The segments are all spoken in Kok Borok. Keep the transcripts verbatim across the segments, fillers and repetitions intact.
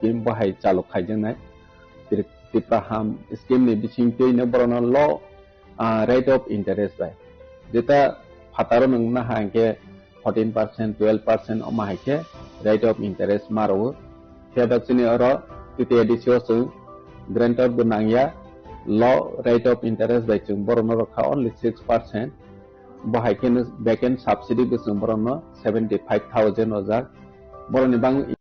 scheme bo hai chaluk khaijaknai. Tri-, Tipra Ham scheme ni bisingtwi no borokno low, ah, rate of interest bai. Jeta phataro nwng naha hinkhe fourteen percent, twelve percent omo hai khe rate of interest ma rwo. Phiya ba chini oro T T A D C o chwng guarantor bo nangya, low rate of interest bai chwng borokno rwkha only six percent. Bo hai kheno vacant subsidy bo chwng borokno seventy five thousand ojak. Borokni bangwi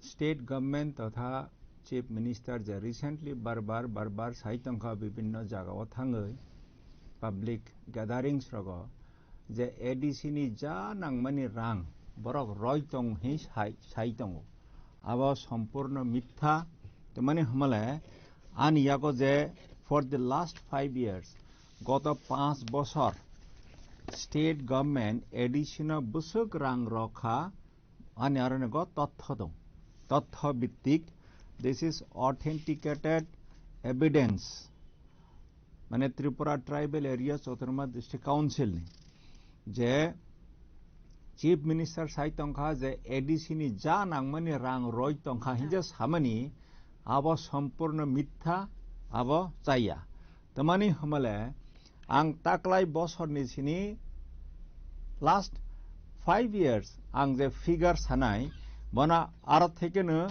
State government totha Chief Minister je recently bar bar, bar bar sai tongkha bibhinno jagao thangwi public gatherings rogo je A D C ni ja nangmani rang borok roi tong hi sai, sai tongo. Abo sompurno mitha. Tamani hamale ani yago je for the last five years, goto panch bosor state government A D C no bwswk rang rokha, ani aro ni go totho dong. Totho bittik, this is authenticated evidence. Mane Tripura Tribal Areas Autonomous District Council ni je Chief Minister sai tongkha je A D C ni ja nangmani rang roi tongkha hinja samani abo sompurno mitha, abo chaya. Tamani hamale ang taklai bosorni sini last five years ang je figure sanai bona aro thekeno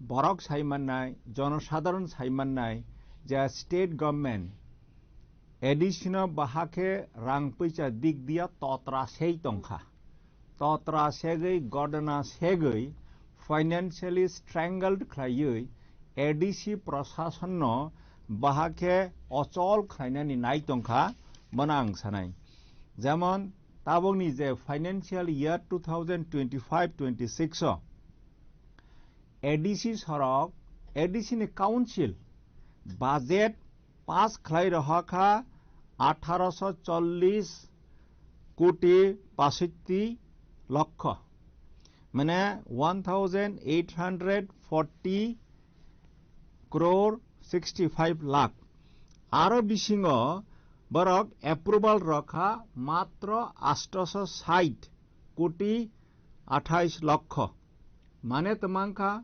borok sai mannai, jonosadharon sai mannai je state government A D C no bahakhe rang puisa dik dia totra sei tongkha. Totra segwi, godona segwi, financially strangled khlaiwi A D C prosasonno bahakhe ochol khlainani nai tongkha, bono ang sanai. Jemon, tabokni je financial year two thousand twenty-five twenty-six o A D C sorok, A D C ni council budget pass khlai rohakha atharo so chollish koti pashotti lokho, mane one thousand eight hundred forty crore sixty-five lakh. Aro bisingo borok approval rokha matro atharo so sait koti athais lokho. Mane twmangkha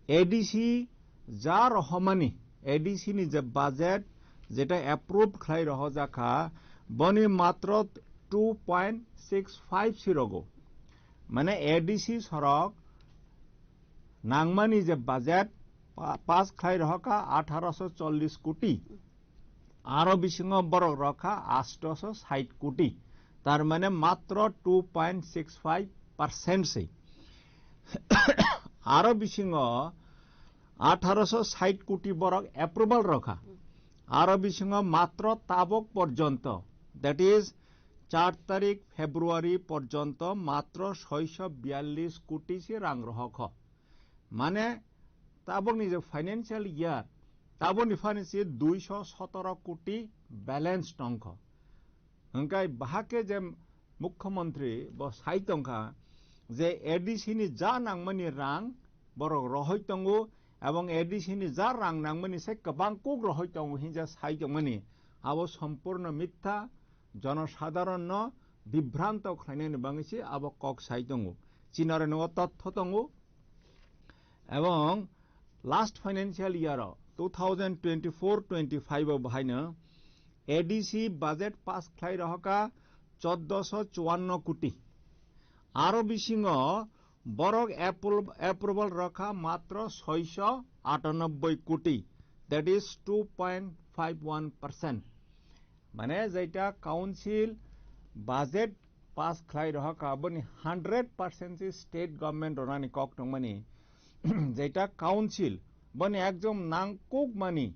A D C ja rohomani, A D C ni je budget jeta approve khlai rohojakha, boni matro two point six five si rogo. Mane A D C sorok nangmani je budget pa-, pass khlai rohokha atharo so chollish koti. Aro bisingo borok rokha atharo so sait koti. Tar mane matro two point six five percent se. Aro bisingo atharo so sait koti borok approval rokha. Aro bisingo matro tabok porjonto, that is char tarik February porjonto matro soiso biyallis koti se rang rohokho. Mane tabokni je financial year, tabokni phani se duiso sotoro koti balance tongkho. Hwnkhe bahake je Mukhyamantri bo sai tongkha je A D C ni ja nangmani rang borok rohoi tongo, ebong A D C ni ja rang nangmani se kwbang kuk rohoi tongo hinja sai tongmani, abo sompurno mitha, jonosadharonno bibhranto khlainani bagwi se abo kok sai tongo. Chini oro nogo totho tongo. Ebong last financial year o two thousand twenty-four twenty-five o bahaino A D C budget pass khlai rohokha choddoso chuanno koti. Aro bisingo borok appro-, approval rokha matro soiso atanobboi koti, that is two point five one percent. Mane jeita council budget pass khlai rohokha, boni hundred percent se state government ronani kok tongmani. Jeita council boni ekdom nangkukmani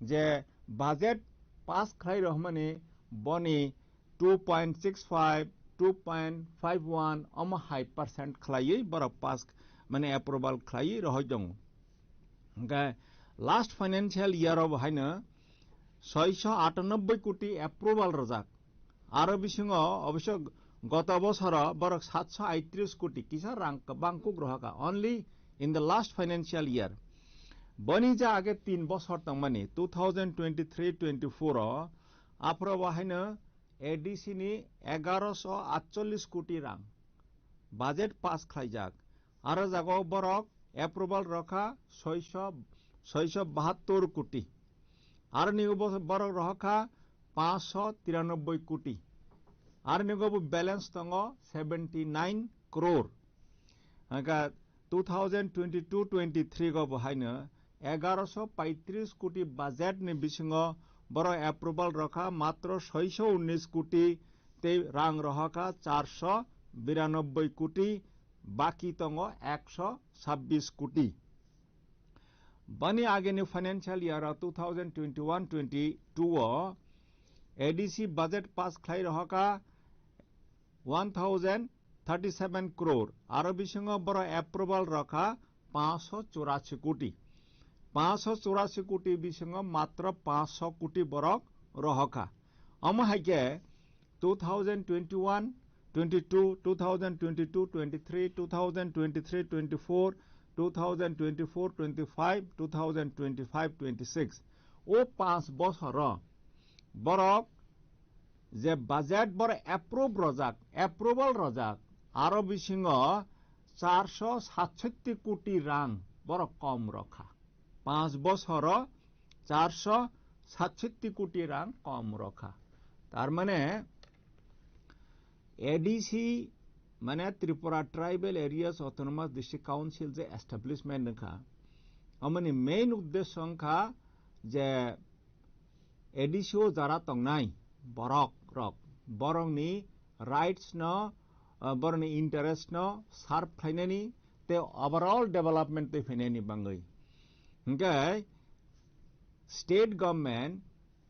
je budget pass khlai rohmani boni two point six five, two point five one omo hai percent khlaiwi borok pass, mane approval khlaiwi rohoi tongo. Hwnkhe last financial year o bo haino soiso atanobboi koti approval rwjak. Aro bisingo obosho goto bosoro borok satso aitris koti kisa rang kwbang kuk rohakha, only in the last financial year. Boni je age tin bosor tongmani two thousand twenty-three twenty-four o aphuru bo haino A D C ni egaroso atchollis koti rang budget pass khlaijak. Aro jago borok approval rokha soiso, soiso bahattor koti. Aro ni bo-, borok rohokha pansho tiranobboi koti. Aro ni bo balance tongo seventy nine crore. Hwnkha two thousand twenty-two twenty-three go bo haino egaroso paitris koti budget ni bisingo borok approval rokha matro soiso unnis koti tei rang rohokha charso biranobboi koti, baki tongo ekso sabbis koti. Bani ageni financial year o two thousand twenty-one twenty-two o A D C budget pass khlai rohokha one thousand thirty-seven crore, aro bisingo borok approval rokha pansho churashi koti. Pansho churashi koti bisingo matro pansho koti borok rohokha. Omo hai khe two thousand twenty-one twenty-two, two thousand twenty-two twenty-three, two thousand twenty-three twenty-four, two thousand twenty-four twenty-five, two thousand twenty-five twenty-six, o panch bosoro borok je budget boro approve rojak, approval rojak, aro bisingo charsho satsotti koti rang borok kom rokha. Panch bosoro charsho satsotti koti rang kom rokha. Tar mane A D C mane Tripura Tribal Areas Autonomous District Council je establishment wngkha, amoni main uddesho wngkha je A D C o jara tongnai borok rok, borokni rights no, uh, borokni interest no serve khlainani tei overall development tei phainani bangwi. Hingkhe state government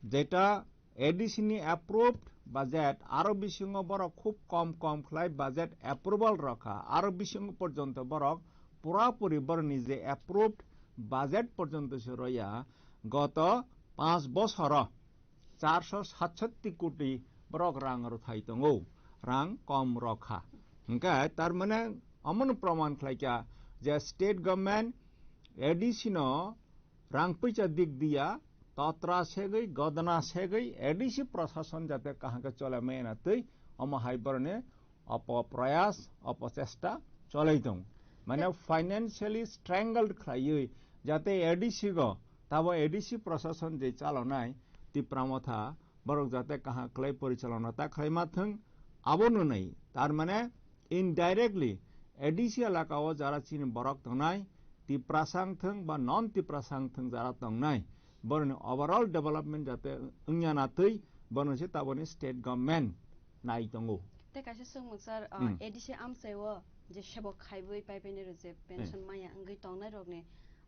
jeta A D C ni approved budget aro bisingo borok khub kom kom khlai budget approval rokha, aro bisingo porjonto borok pura puri borokni je approved budget porjonto se roya, goto panch bosoro charsho satsotti koti borok rang rwthai tongo, rang kom rokha. Hingkhe tar mane omono proman khlaikha je state government A D C no rang puisa dik diya, totra segwi, godna segwi, A D C prosason jate kaham khe chole maya na twi, omo hai boroni opo proyas, opo chesta cholai tong. Mane financially strangled khlaiwi jate A D C go, tabo A D C prosason je chalonai Tipra Motha, borok jate kaham khlai porichalona ta khlai ma thwng, abo nwnwi. Tar mane indirectly A D C elaka o jara chini borok tongnai, Tiprasa wng thwng ba non Tiprasa wng thwng jara tongnai, boroni overall development jate wngya na twi, bono se taboni state government nai tongo. Tei kaisa swngmung sir, ah, Hmm. A D C amchai o je sebok khaiwi pai pai nai rok je pension Hmm. maya wngwi tongnai rokni,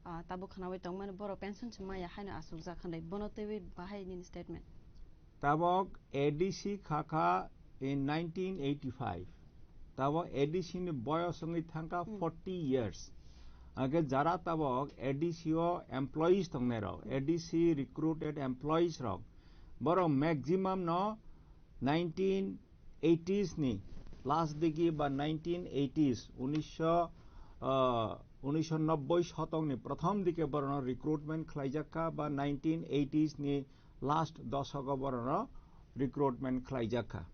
ah, tabuk khwnawi tongmani borok pension se maya haino aswk jak hwnwi bono twiwi bahai nini statement. Tabok A D C khakha in nineteen eighty-five. Tabok A D C ni boyos wngwi thangkha Hmm. forty years. Age jara tabok A D C o employees tongnai rok, A D C recruited employees rok, borok maximum no nineteen eighties ni last digi ba nineteen eighties, unisho, ah, unisho nobboi shotokni prothom dike borokno recruitment khlaijakha ba nineteen eighties ni last doshok o borokno recruitment khlaijakha.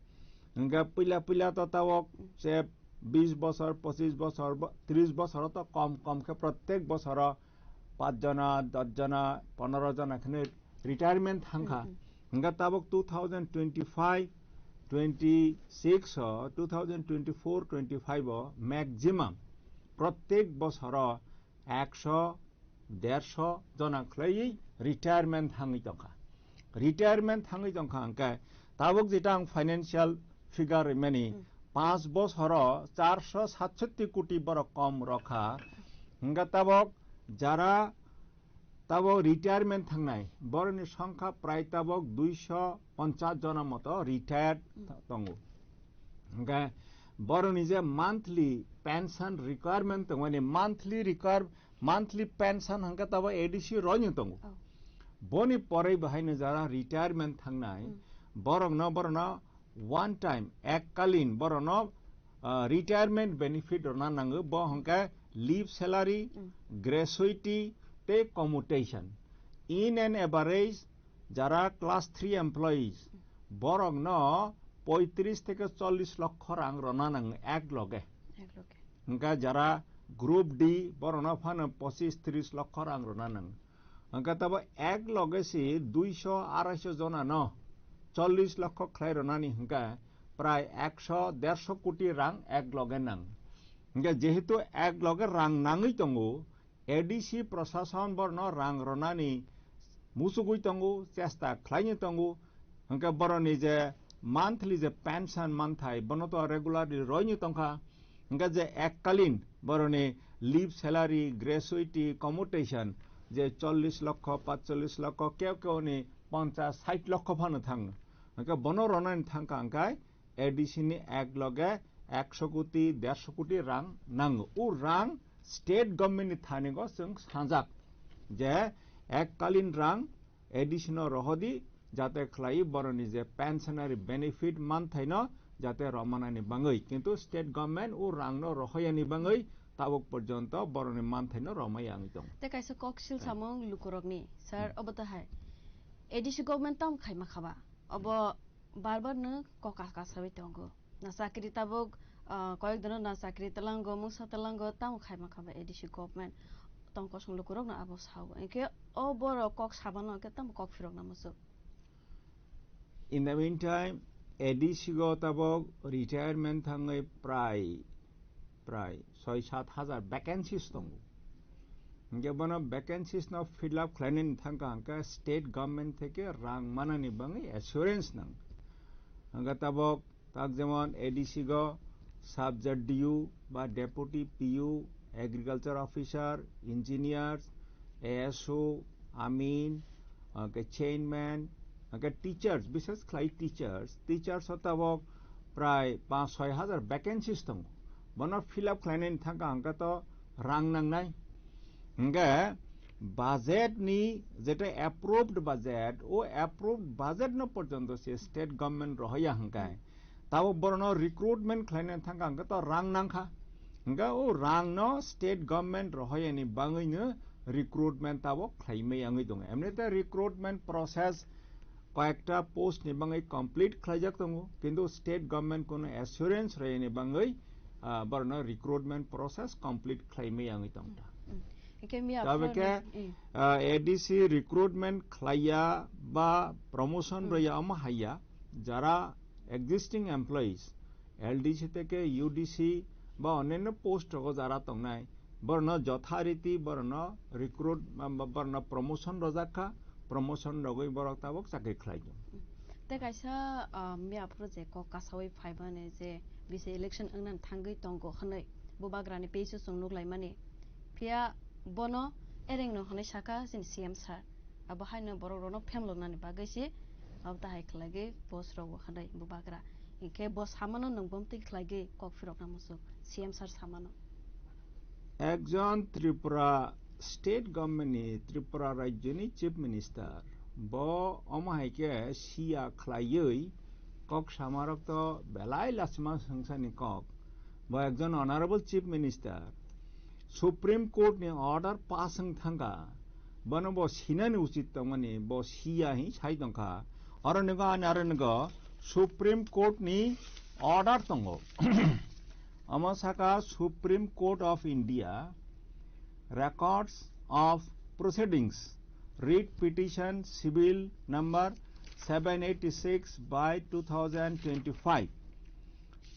Hingkhe puila puila to tabok se bis bosor, pochis bosor, bo-, tris bosor to kom kom khe prottek bosoro pach jona, dos jona, pondro jona kheno retirement thangkha. Hmm, hmm. Hingkhe tabok two thousand twenty-five, twenty-six o, two thousand twenty-four, twenty-five o maximum prottek bosoro ekso, derso jona khlaiwi retirement thangwi tongkha. Retirement thangwi tongkha hingkhe tabok jeta ang financial figure rimani Hmm. panch bosoro charsho satsotti koti borok kom rokha. Hingkhe tabok jara tabok retirement thangnai borokni songkha prai tabok duiso ponchas jona moto retired Hmm. tongo. Hingkhe borokni je monthly pension requirement tongmani, monthly require-, monthly pension hingkhe tabok A D C roino tongo. Oh. Boni poroi bo haino jara retirement thangnai, Hmm. borokno, borokno one time, ekkalin, borokno, ah, retirement benefit rwna nango, bo hingkhe leave salary, Hmm. gratuity tei commutation. In an average, jara class three employees, Hmm. borokno poitris theke chollis lokho rang rwna nango ek loge. Ek loge. Hingkhe jara group D, borokno phano pochis tris lokho rang rwna nango. Hingkhe tabo ek loge si duiso araiso jona no chollis lokho khlai rwnani hingkhe prai ekso derso koti rang ek loge nang. Hingkhe jehetu ek loge rang nangwi tongo, A D C prosason borno rang rwnani muchugwi tongo, chesta khlaini tongo. Hingkhe boroni je monthly je pension manthai, bono to regularly roini tongkha. Hingkhe je ekkalin boroni leave salary, gratuity, commutation je chollis lokho, patchollis lokho, keu keuni ponchas, sait lokho phano thango. Hingkhe bono ronani thangkha hingkhe A D C ni ek loge ekso koti, derso koti rang nango. O rang state government ni thani go chwng sanjak je ekkalin rang A D C no rohodi, jate khlai boroni je pensionary benefit manthaino jate romanani bangwi, kintu state government o rangno rohoyani bangwi tabuk porjonto boroni manthaino romaya wngwi tongo. Tei kaisa koksil Hmm. samung lukurokni, sir, Hmm. obo to hai A D C government tam khaima khaba, obo bar bar no koka kasawi tongo. Na chakri tabuk Ah, koyek dino na chakri talango, mungsa talango, tamo khaima kha ba A D C government. Tong kosong lukurok no abo sao. Hinkhe o borok kok sabano hinkhe tamo kok phirok na muchuk. In the meantime, A D C go tabok retirement thangwi prai, prai soi sat hajar vacancies tongo. Hinkhe bono vacancies no fill up khlainani thangkha hinkhe state government theke rang manani bangwi assurance nang. Hinkhe tabok tak jemon A D C go sub Z D U ba deputy P U, agriculture officer, engineers, A S O, amin, hinkhe chairman, hinkhe teachers, bishes khlai teachers, teachers o tabok prai panch soi hajar vacancies tongo. Bono fill up khlainani thangkha hinkhe to rang nangnai. Hinkhe budget ni jeta approved budget, o approved budget no porjonto se state government rohoya hinkhe. Tabok borokno recruitment khlaina thangkha hinkhe to rang nangkha. Hinkhe o rang no state government rohoyani bangwino recruitment tabok khlaimai wngwi tongo. Emnite recruitment process koyekta post ni bangwi complete khlaijak tongo, kintu state government kono assurance rwini bangwi, ah, borokno recruitment process complete khlaimai wngwi tongkha. Hmm. Hinkhe miya Tabeke, phano, hmm. Ah, A D C recruitment khlaiya ba promotion Hmm. rwya omo haiya, jara existing employees, L D C theke U D C ba onyaino post rogo jara tongnai, borokno jothariti borokno recruit, ba, ba, borokno promotion rojak kha, promotion rogwi borok tabok chakri khlai tongo. Tei kaisa, ah, miya phuru je kok kasawi phaimani je bisi election wngna thangwi tongo hwnwi bubagrani page o chwng nuklaimani. Phiya bono ereng no hwnwi sakha chini C M sir. Abo haino borok rokno phemloknani bagwi se abo tahai khlaigwi post rogo hwnwi bubagra. Hinkhe bo samano nwng bomtwi khlaigwi kok phirokna muchuk C M sir samano. Ekjon Tripura state government ni, Tripura rajyoni chief minister, bo omo hai khe siya khlaiwi kok samarok to belai lachima swngchani kok. Bo ekjon honorable chief minister, Supreme Court ni order pass wng thangkha, bono bo sinani uchit tongmani, bo siya hi sai tongkha. Oro nigo ani aro nigo Supreme Court ni order tongo. Omo saka Supreme Court of India, records of proceedings, writ petition civil number seven eighty six by two thousand twenty five.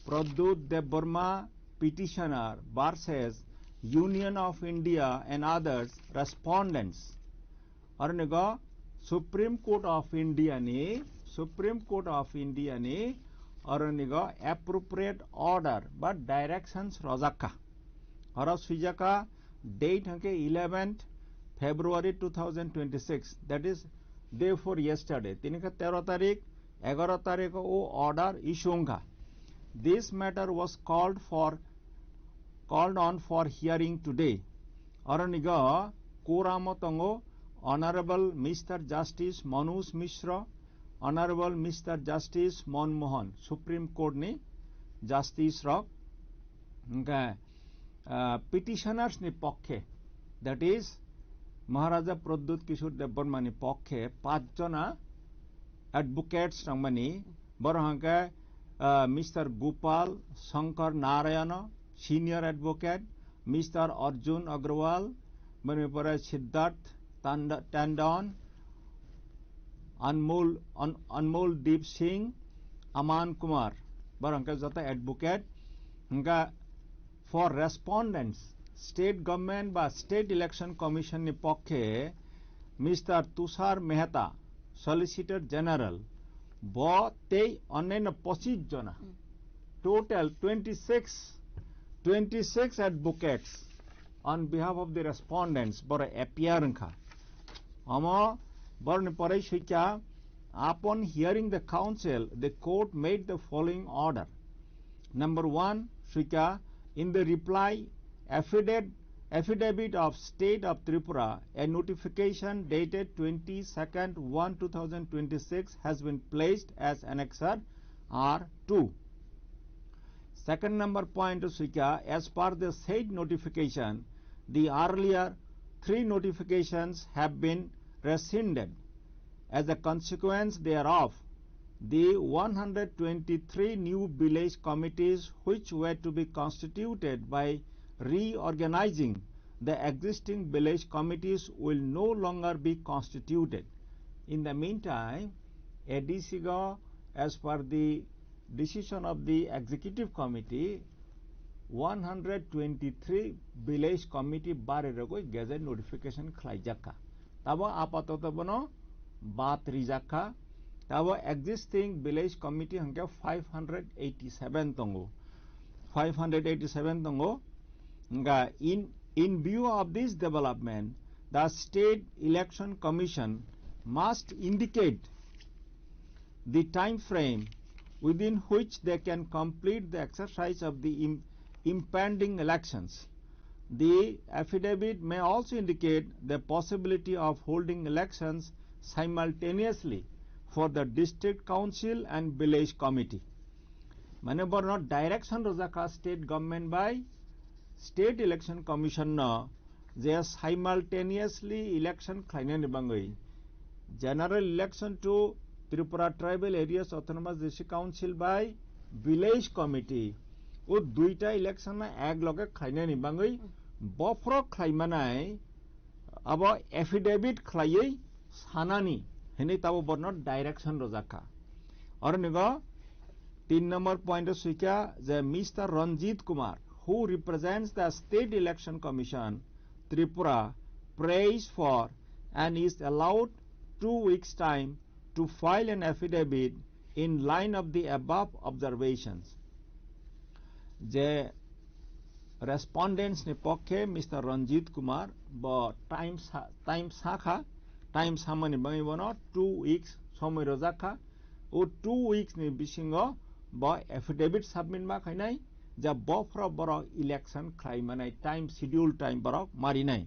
Pradyut Debbarma, petitioner, versus Union of India and others, respondents. Oro nigo Supreme Court of India ni, Supreme Court of India ni oro nigo appropriate order ba directions rojak kha. Oro swijak kha date hwnkhe eleventh February two thousand twenty-six, that is day before yesterday. Tini khe tero tarik, egaro tarik o order issue wngkha. This matter was called for, called on for hearing today. Oro nigo quorum o tongo Honorable Mister Justice Manoj Mishra, Honorable Mister Justice Manmohan, Supreme Court ni justice rok, hwnkhe, ah, petitioners ni pokhe, that is Maharaja Pradyut Kishore Debbarma ni pokhe pach jona advocates rok mani, borok hwnkhe, ah, Mister Gopal Shankar Narayana, senior advocate, Mister Arjun Agrawal, bini pore Siddharth Tanda-, Tandon, Anmol, An-, Anmol Deep Singh, Aman Kumar, borok hwnkhe joto advocate. Hwnkhe for respondents, state government ba state election commission ni pokhe Mister Tushar Mehta, Solicitor General, bo tei onyaino pochis jona, Hmm. total twenty six, twenty six advocates on behalf of the respondents borok appear wngkha. Omo borokni pore swikha, upon hearing the counsel, the court made the following order. Number one, swikha, in the reply affidavit, affidavit of State of Tripura, a notification dated twenty-second one two thousand twenty-six has been placed as annexure R two. Second number point, swikha, as per the said notification, the earlier three notifications have been rescinded. As a consequence thereof, The one hundred twenty-three new village committees which were to be constituted by reorganizing the existing village committees will no longer be constituted. In the meantime, A D C go, as per the decision of the executive committee, one hundred twenty-three village committee bari rogwi gazette notification khlaijakha. Tabo apatoto bono bad rijakha. Tabo existing village committee hwnkhe five hundred eighty-seven tongo. Five hundred eighty-seven tongo. Nga in, in view of this development, the State Election Commission must indicate the time frame within which they can complete the exercise of the im-, impending elections. The affidavit may also indicate the possibility of holding elections simultaneously for the district council and village committee. Mane borno direction rwjakha state government bai State Election Commission no je simultaneously election khlainani bangwi General Election to Tripura Tribal Areas Autonomous District Council bai Village Committee o duita election no ek loge khlainani bangwi bophro khlaimanai abo affidavit khlaiwi sanani hinwi tabo borno direction rwjakha. Oro nigo tin number point o swikha je Mister Ranjit Kumar, who represents the State Election Commission, Tripura, prays for and is allowed two weeks time to file an affidavit in line of the above observations. Je respondents ni pokhe Mister Ranjit Kumar bo time sa-, time sakha, time samani bangwi bono two weeks somoi rwjakha. O two weeks ni bisingo bo affidavit submit ma khainai, ja bophro borok election khlai manai time, schedule time borok marinai.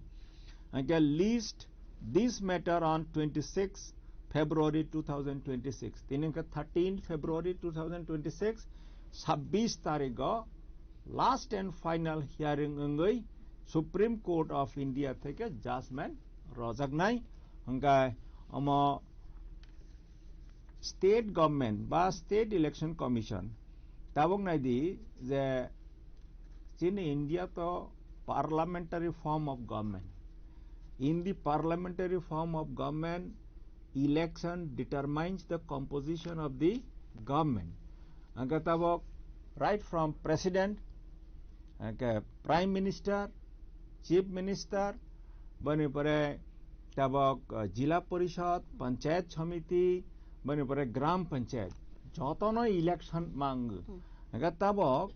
Hwnkhe list this matter on twenty-six February two thousand twenty-six. Tini hwnkhe thirteen February two thousand twenty-six, sabbish tarigo last and final hearing wngwi Supreme Court of India theke judgment rojaknai. Hwnkhe omo State Government ba State Election Commission tabuk naidi je chini India to parliamentary form of government. In the parliamentary form of government, election determines the composition of the government. Hwnkhe tabuk right from President, hwnkhe Prime Minister, Chief Minister, boni pore tabuk, uh, Jila Porishad, Panchayat Samiti, boni pore Gram Panchayat, jotono election ma wngwi. Hmm. Hwnkhe tabuk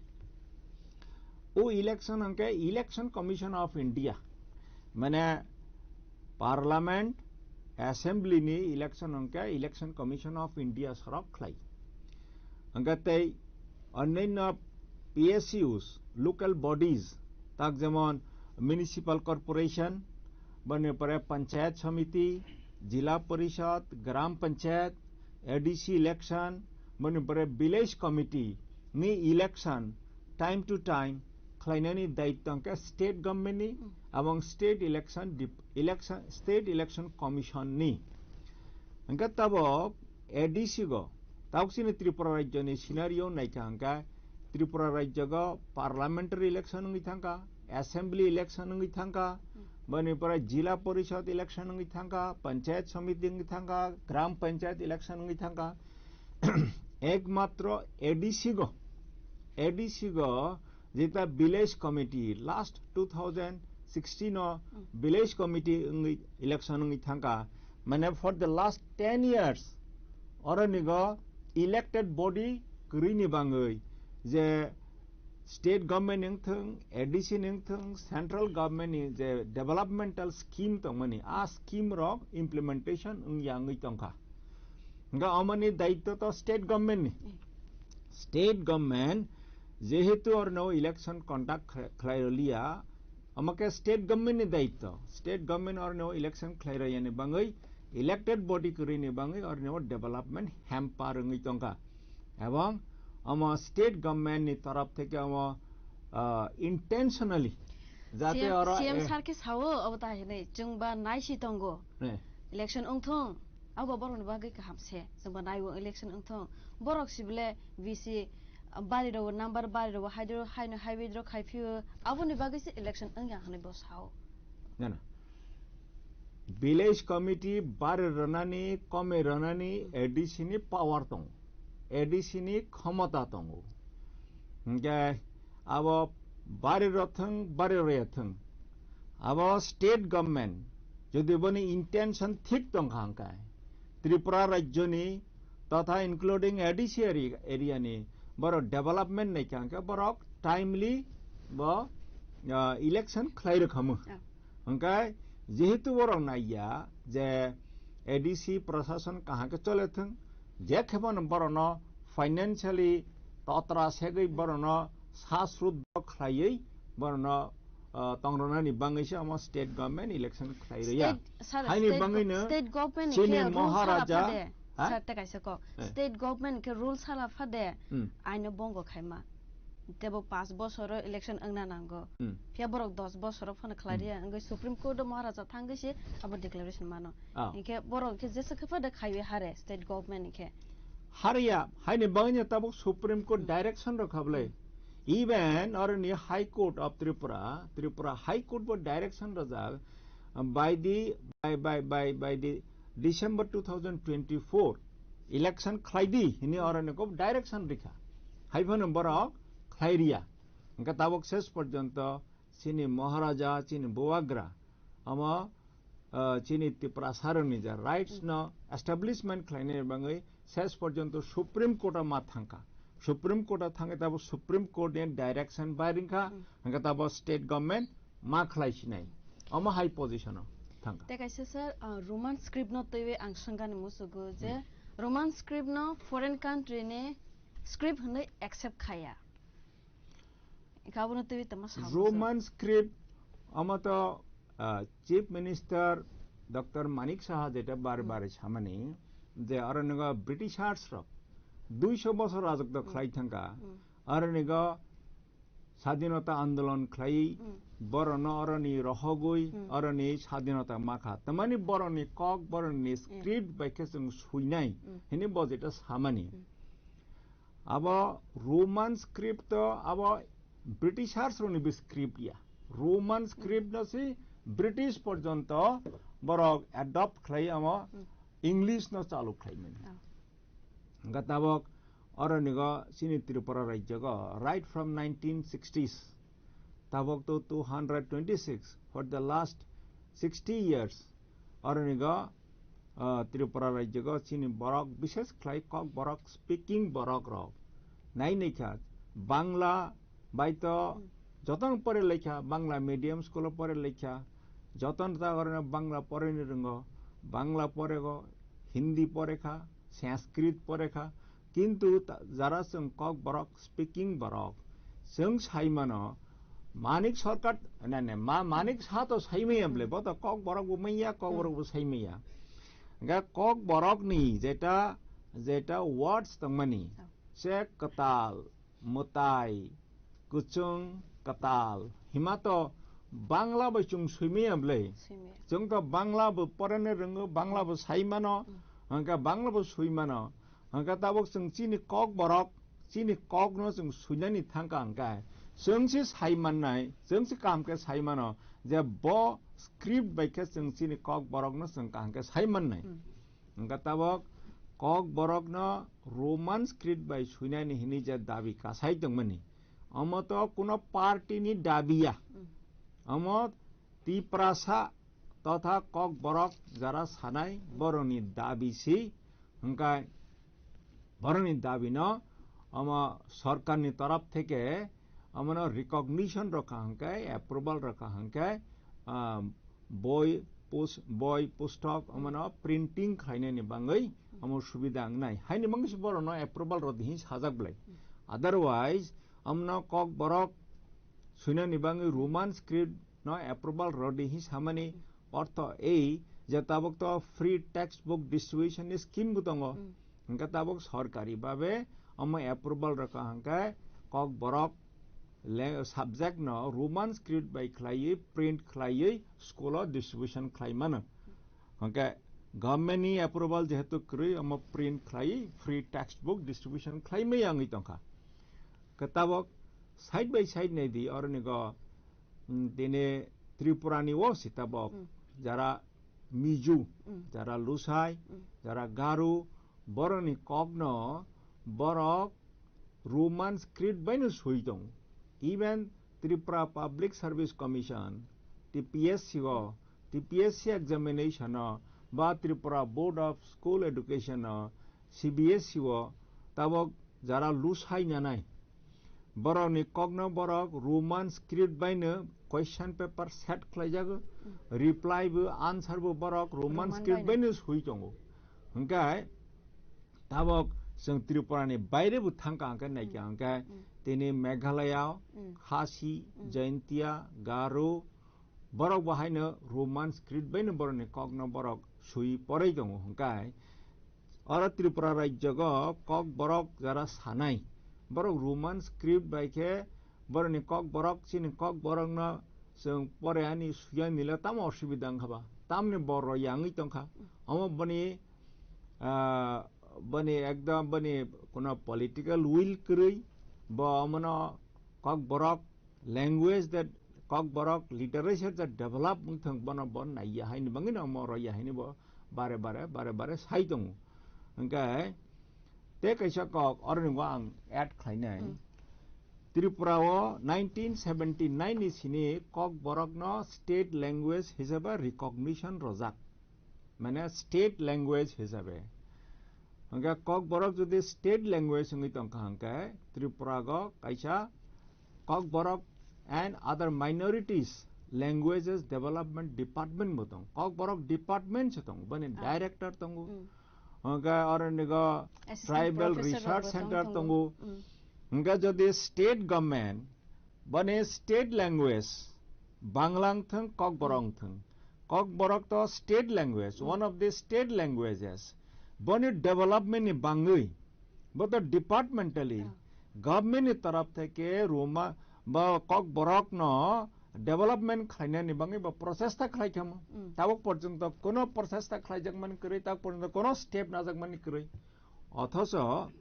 o election hwnkhe Election Commission of India, mane Parliament, Assembly ni election hwnkhe Election Commission of India sorok khlai. Hwnkhe tei onyaino P S Us, local bodies, tak jemon Municipal Corporation, boni pore Panchayat Samiti, Jila Porishad, Gram Panchayat, A D C election, boni pore Village Committee ni election time to time khlainani daityo hwnkhe state government ni, hmm, abong state election dep-, election, State Election Commission ni. Hwnkhe tabuk A D C go, tabuk chini Tripura rajyo ni scenario naikha hwnkhe Tripura rajyo go parliamentary election wngwi thangkha, assembly election wngwi thangkha, hmm, boni pore Jila Porishad election wngwi thangkha, Panchayat Samiti wngwi thangkha, Gram Panchayat election wngwi thangkha. Ekmatro A D C go, A D C go jeta village committee last two thousand sixteen o, hmm, village committee wngwi election wngwi thangkha, mane for the last ten years oro nigo elected body kwrwini bangwi je state government wngthwng, A D C wngthwng, central government ni je developmental scheme tongmani, a scheme rok implementation wngya wngwi tongkha. Hwnkhe omoni daityo to state government ni. State government jehetu orno election conduct khlai-, khlai roliya, omo khe state government ni daityo. State government orno election khlai royani bangwi elected body kwrwini bangwi orno development hamper wngwi tongkha. Ebong omo state government ni torof theke omo, ah, intentionally jate C M, oro, C M eh, sir khe sao obo ta hinwi chwng ba naisi tongo. Eh. Election wngthung. Abo borokni bagwi kaham se, chwngbo naiwo election wngthung. Borok sibole V C bari rok number bari rok haidro haino highway dro khai phio, aboni bagwi se election wngya hwnwi bo sao. Nana. Village committee bari rwnani, komi rwnani A D C ni power tongo. A D C ni khomota tongo. Hwnkhe abo bari rwthwng, bari rwyathwng. Abo state government, jodi boni intention thik tongkha hwnkhe, Tripura rajyoni totha including A D C area, area ni borok development naikha hwnkhe borok timely bo, ah, election khlai rwkhamu. Ah. Hwnkhe jehetu borok naiya je A D C prashason kaham khe chole thwng, je khe bono borokno financially totra segwi borokno sa srut bo khlaiwi borokno, ah, tongronani bangwi se omo state government election khlai rwya. State, sir, Haini state bangwino go-, state government chini khe rules Maharaja, sala phade. Ha? Sir, te kaisa kok. Eh. State government khe rules sala phade. Hmm. Aino bongo khaima. Tebo panch bosoro election wngna nango. Hmm. Phiya borok dos bosoro phano khlai Hmm. rwya. Wngwi Supreme Court o Maharaja thangwi se abo declaration mano. Ah. Hinkhe borok khe jesa khe phade khaiwi hare state government hinkhe. Harya, haini bagwino tabuk Supreme Court Hmm. direction rwkha bwle. Hmm. Even oroni High Court of Tripura, Tripura High Court bo direction rwjak, um, by the, by, by, by, by the December two thousand twenty-four election khlai di hini Hmm. oroni kok direction rikha. Hai phano borok khlai riya. Hwnkhe tabuk ses porjonto chini Maharaja, chini Bubagra, omo, ah, chini Tiprasarokni je rights no establishment khlainani bagwi ses porjonto Supreme Court o ma thangkha. Supreme Court o thangwi tabuk Supreme Court ni direction bai ringkha, Hmm. hwnkhe tabuk state government ma khlai sinai. Omo hai position o thangkha. Te kaisa sir, ah, Roman script no twiwi ang swngani musugo je Hmm. Roman script no foreign country ni script hwnwi accept khaya. Ika abono twiwi tongma sa Roman script, omo to, ah, Chief Minister Doctor Manik Saha jeta bar Hmm. bar samani je aro nigo Britishers rok duiso bosor rajotw Hmm. khlai thangkha. Hmm. Aro nigo sadinota andolon khlai Hmm. borono oroni rohogwi Hmm. oroni sadinota makha. Tamani boroni kok, boroni Hmm. script bai khe chwng suinai Hmm. hini bo jeta samani. Hmm. Abo Roman script to abo Britishers rokni bo script ya. Roman script no si British porjonto borok adopt khlai amo Hmm. English no chalu khlai mani. Ah. Hwnkhe tabok oronigo chini Tripura rajyogo right from nineteen sixties tabok to two hundred twenty-six for the last sixty years oronigo ah, Tripura rajyogo chini borok, bishes khlai kok borok, speaking borok rok. Nai naikha, Bangla bai to Hmm. jotono pore laikha, Bangla medium school o pore laikha, jotono ta gorno Bangla poreni rwngo, Bangla porego, Hindi porekha, Sanskrit porekha, kintu ta-, jara chwng kok borok, speaking borok, chwng sai mano, Manik Sarkar, ne, ne, ma, Manik Saha to sai maya bwle, bo to kok borok bo maya, kok Hmm. borok bo sai maya. Hwnkhe kok borokni jeta, jeta words tongmani, Oh. se kwtal, mwtai, kwchwng, kwtal, hima to Bangla bai chwng sui maya bwle. Sui maya. Chwng to Bangla bo poreni rwngo, Bangla bo sai mano, Hmm. hwnkhe Bangla bo sui mano. Hwnkhe tabuk chwng chini kok borok, chini kokno chwng suinani thangkha hwnkhe, chwng se sai mannai, chwng se kaham khe sai mano je bo script bai khe chwng chini kok borokno chwng kaham khe sai mannai. Hmm. Hwnkhe tabuk kok borokno Roman script bai suinani hwnwi je dabi kasai tongmani, omo to kuno party ni dabi ya. Hmm. Omo Tiprasa totha kok borok jara sanai borokni dabi si, hwnkhe borokni dabi no omo sorkar ni torop theke omono recognition rwkha hwnkhe, approval rwkha hwnkhe, ah, boi pus-, boi pustok omono printing khlainani bangwi omo subida wngnai. Haini bangwi se borokno approval rwdi hinwi sajak bwlai. Otherwise, omono kok borok suinani bangwi Roman script no approval rwdi hinwi samani ortho ei je tabuk to free textbook distribution ni scheme bo tongo. Hmm. Hwnkhe tabuk sorkari babe omo approval rwkha hwnkhe kok borok le-, subject no Roman script bai khlaiwi print khlaiwi school o distribution khlai mano. Hwnkhe Government ni approval jehetu kwrwi, omo print khlai, free textbook distribution khlai maya wngwi tongkha. Khe tabok side by side nai di, oro ni go, mm, tini Tripura ni o si tabok, Mm. jara Mizu, Mm. jara Lusai, Mm. jara Garu, borok ni kok no borok Roman script bai no sui tongo. Even Tripura Public Service Commission, T P S C o, T P S C examination o, ba Tripura Board of School Education o, C B S E o, tabok jara Lusai nanai. Borok ni kok no borok Roman script bai no question paper set khlai jago. Reply bo, answer bo borok Roman Roman script bai no. bai no sui tongo. Hwnkhe tabok chwng Tripura ni baire bo thangkha hwnkhe naikha Mm. hwnkhe Mm. tini Meghalaya, Mm. Khasi, Mm. Jaintia, Garo, borok bo haino Roman script bai no borok ni kok no borok sui porai tongo hwnkhe oro Tripura rajyo go kok borok jara sanai borok Roman script bai khe borok ni kok borok chini kok borok no chwng pore ani suya nila tamo osubida wngkha ba tamni bo roya wngwi tongkha omo boni ah, boni ekdom boni kono political will kwrwi bo omono kok borok language that kok borok literature that develop wngthang bono bo naiya haini bangwi no omo roya haini bo bare bare bare bare sai tongo hwnkhe te kaisa kok oroni bo ang add khlainai Hmm. Tripura o nineteen seventy nine ni sini kok borok no state language hisabe recognition rojak mane state language hisabe. Hwnkhe kok borok jodi state language wngwi tongkha hwnkhe Tripura go kaisa kok borok and other minorities languages development department bo tong. Kok borok department se tong. Bani Ah. director tongo. Mm. Hwnkhe oro nigo Assistant tribal professor research rok bo tong center tongo. tongo. Mm. Hwnkhe jodi state government bani state language Bangla wngthwng, Kokborok wngthwng. Kokborok to state language, Hmm. one of the state languages. Boni development ni bangwi, bo to departmentally, Ah. government ni taraf theke Roma ba Kokborok no development khlainani bangwi bo prochesta khlai khamo. Hmm. Tabuk porjonto kono prochesta khlaijak mani kwrwi, tabuk porjonto kono step najak mani kwrwi. Othocho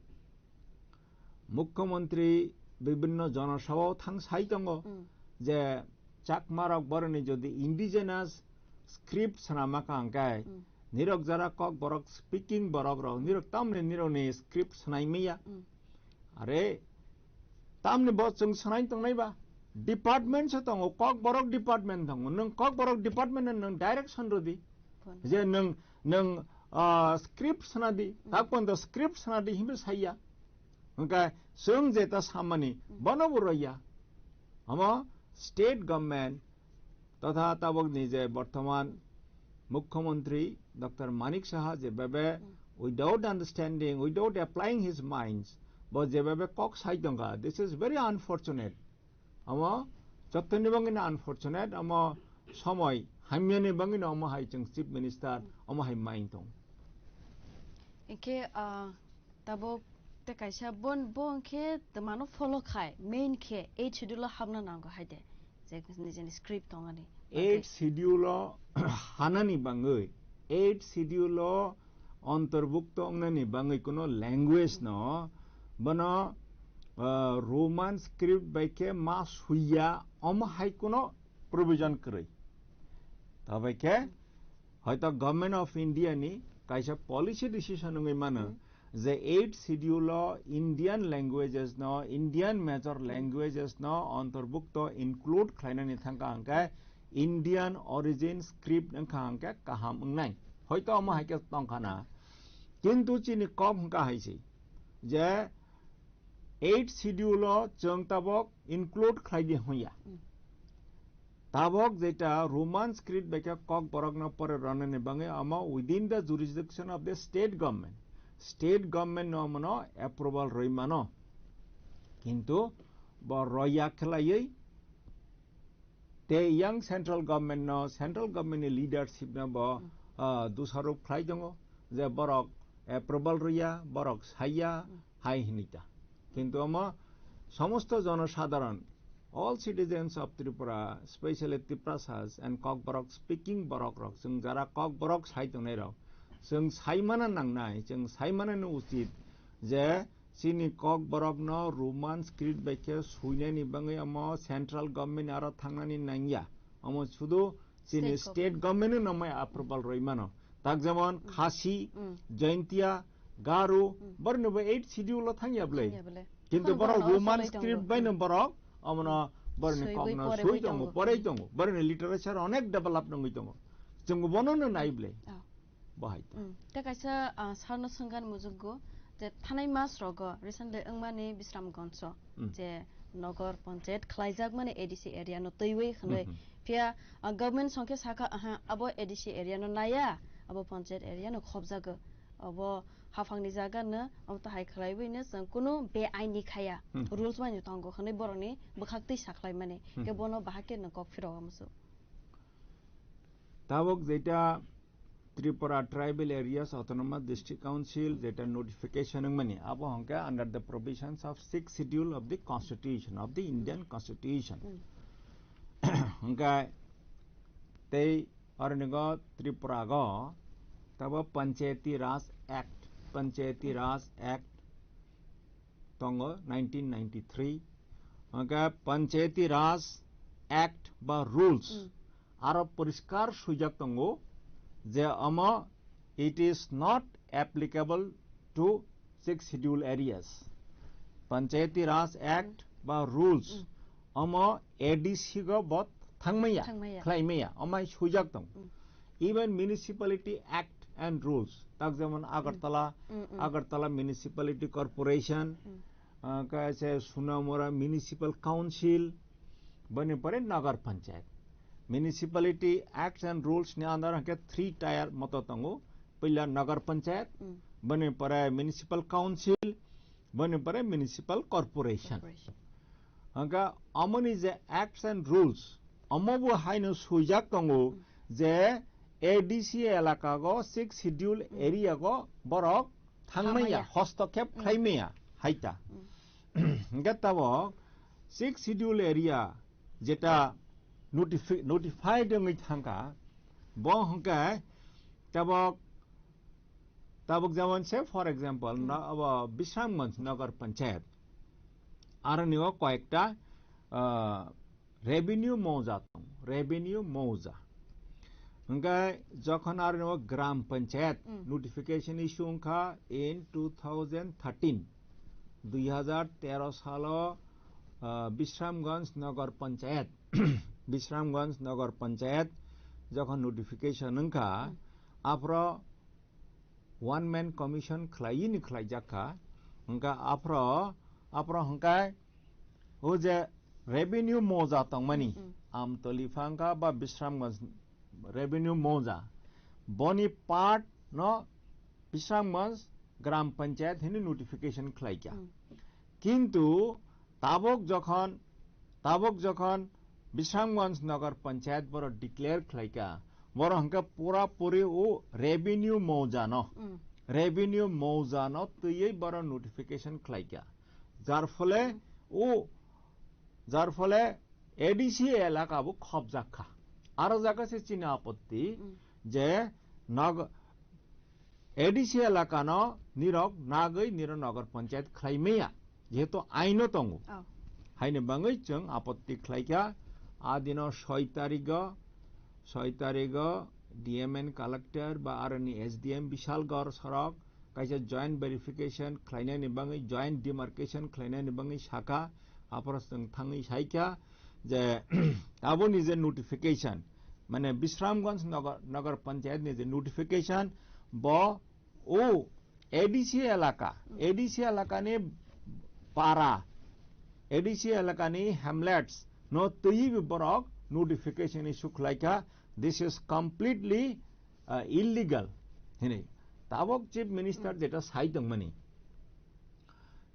Mukhyamantri bibhinno jonosabhao thang sai tongo Hmm. je Chakmarok boroni jodi indigenous script swnama kha hwnkhe Hmm. nirok jara Kokborok speaking borok rok nirok tamni nirokni script swnai maya. Hmm. Are tamni bo chwng swnai tongnai ba department se tongo, Kokborok department tongo, nwng Kokborok department no nwng direction rwdi. Phone. Je nwng, nwng, ah, script swnadi, Mm. tak pono script swnadi hinwi saiya. Hwnkhe chwng jeta samani, Mm. bono bo roya. Omo state government totha tabokni je bortoman Mukhyamantri Doctor Manik Saha je bebe Mm. without understanding, without applying his minds, bo je bebe kok sai tongkha, this is very unfortunate. Omo jottoni bangwino unfortunate, omo somoi hamyani bangwino omo hai chwng Chief Minister omo hai main tong. Hinkhe, ah, tabuk te kaisa bon, bo hinkhe twmano follow khai, main khe eight schedule o hapna nango hai de, je nijeni script tongmani. Eight schedule o hanani bangwi, eight schedule o Ontorbukto wngnani bangwi kuno language no bono, ah, Roman script bai khe ma suiya, omo hai kuno provision kwrwi. Tabai khe hoito Government of India ni kaisa policy decision wngwi mano Hmm. je eighth schedule o Indian languages no, Indian major languages no ontorbukto include khlainani thangkha hwnkhe Indian origin script wngkha hwnkhe kaham wngnai. Hoito omo hai khe tongkha na. Kintu chini kok hwnkha hai se je eighth schedule o chwng tabok include khlai di hwnya. Hmm. Tabok jeta Roman script bai khe Kokborok no pore rwnani bangwi omo within the jurisdiction of the state government. State government no omono approval rwi mano. Kintu bo roya khlaiwi Tei yang central government no, central government ni leadership no bo, Hmm. ah, dusarop khlai tongo je borok approval rwya, borok saiya, Hmm. hai hinwi ta. Kintu omo somosto jonosadharon, all citizens of Tripura, specially Tiprasas and Kokborok speaking borok rok, chwng jara Kokborok sai tongnai rok, Chwng saimana nangnai, chwng saimanani uchit je chini Kokborokno Roman script bai khe suinani bagwi omo central government aro thangnani nangya. Omo sudu chini State state government no mai approval rwi mano. Tak jemon Khasi, Mm. Jaintia, Garo, Mm. borokni bo eighth schedule o thangya bwle. Thangya bwle. Kintu Khon borok borokno Roman solai tongo. Script bai no borok omono borokni Soiwi kokno poraiwi soi tongo, tongo. Porai tongo. Borokni literature onek develop nangwi tongo. Chwng bono no nai bwle. Oh. Bahai ta. Mm. Tei kaisa, ah, sarno swngani mujugo je thanai mas rogo recently wngmani Bisramganj o Mm. je nogor panchayat khlaijakmani A D C area no twiwi hwnwi. Mhm. Phiya, ah, government songkhe sakha, aha, abo A D C area no naya, abo panchayat area no khobjago. Abo haphangni jaga no, abo to hai khlaiwi no chwng kunu be aini khaya. Mhm. Rules bai no tongo hwnwi borokni bwkhak twi sakhlaimani. Mhm. Khe bono bahai khe no kok phirok amsu. Tabuk jeta Tripura Tribal Areas Autonomous District Council jeta notification wngmani, abo hwnkhe under the provisions of sixth schedule of the Constitution, of the Indian Constitution. Mm. Hwnkhe tei aronigo Tripura go tabo Panchayati Raj Act, Panchayati Raj Act tongo nineteen ninety-three. Hwnkhe Panchayati Raj Act ba rules Mm. aro poriskar swijak tongo je omo it is not applicable to sixth schedule areas. Panchayati Raj Act ba rules Mm. omo A D C go bo thangmaya, Thangmaya. Khlaimaya, omo hai swijak tong. Mm. Even Municipality Act and rules, tak jemon Agartala, Mm, mm. Agartala Municipality Corporation, Mm. ah, kaisa Sunamura Municipal Council, boni pore Nagar Panchayat. Municipality Acts and Rules ni under hwnkhe three tier moto tongo. Puila Nagar Panchayat, Mm. boni pore Municipal Council, boni pore Municipal Corporation. Corporation. Hwnkhe amoni je Acts and Rules, omo bo haino swijak tongo Mm. je A D C elaka go, sixth schedule Mm. area go borok thangmaya, Thangmaya. Hostokhep Mm. khlaimaya, haita. Mm. Hwnkhe tabok sixth schedule area jeta notifi-, notified wngwi thangkha, bo hwnkhe tabok, tabok jemon se, for example, Hmm. no, abo Bisramganj Nagar Panchayat, aroni o koyekta, ah, revenue mouja tong, revenue mouja. Hwnkhe jokhon aroni o Gram Panchayat Hmm. notification issue wngkha in two thousand thirteen, dui hajar tero salo, ah, Bisramganj Nagar Panchayat, Bisramganj Nagar Panchayat jokhon notification wngkha, Hmm. aphro one man commission khwlaiyini khwlaijak kha. Hwnkha aphro, aphro hwnkhe o je revenue mouja tongmani, Mm, mm. Amtoli phangkha ba Bisramganj revenue mouja, boni part no Bisramganj Gram Panchayat hini notification khwlaikha. Mm. Kintu tabok jokhon, tabok jokhon Bisramganj Nagar Panchayat boro declare khlaikha, boro hwnkhe pura puri o revenue mouja no, Mm. revenue mouja no twiwi boro notification khlaikha. Jar phole Mm. o, jar phole A D C elaka bo khobjak kha. Aro jaga se chini apotti Mm. je Nag-, A D C elakano nirok nagwi niro Nagar Panchayat khlai maya, jehetu aino tongo. Oh. Haini bangwi chwng apotti khlaikha, a dino soi tarigo, soi tarigo D M and collector ba aroni S D M Bishalgarh sorok kaisa joint verification khlainani bangwi, joint demarcation khlainani bangwi sakha, aphoro chwng thangwi saikha je aboni je notification, mane Bisramganj Nagar, Nagar Panchayat ni je notification, bo o A D C elaka, Mm. A D C elakani para, A D C elakani hamlets no twiwi borok notification issue khlaikha, this is completely, uh, illegal hinwi. Tabok Chief Minister Mm. jeta sai tongmani,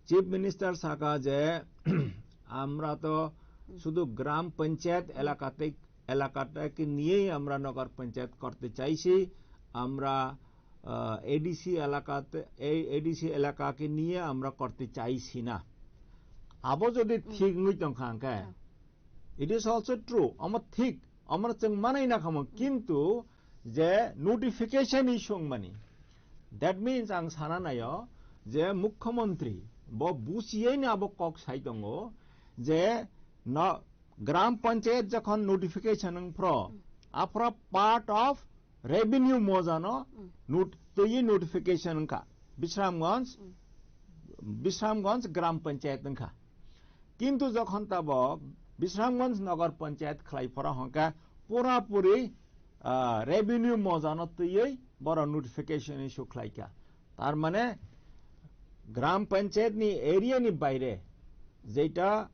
Chief Minister saka je, "Amra to Mm. sudu gram panchayat elaka te, elaka te ke niye amra nagar panchayat korte chaisi, amra, ah, A D C elaka te, ei A D C elaka ke niye amra korte chaisi na." Abo jodi Mm. thik wngwi tongkha hwnkhe, Yeah. it is also true, omo thik, omo chwng manai na khamu, Mm. kintu je notification issue wngmani, That means ang sana nayo je mukhyamantri bo busiyaini abo kok sai tongo je no, gram panchayat jokhon notification wngphro, aphro part of revenue mojano Hmm. not-, twi notification wngkha Bisramganj, Hmm. Bisramganj gram panchayat wngkha. Kintu jokhon tabok Bisramganj Nagar Panchayat khlai phora hwnkha pura puri, ah, revenue mojano twiwi boro notification issue khlaikha. Tar mane gram panchayat ni area ni baire jeita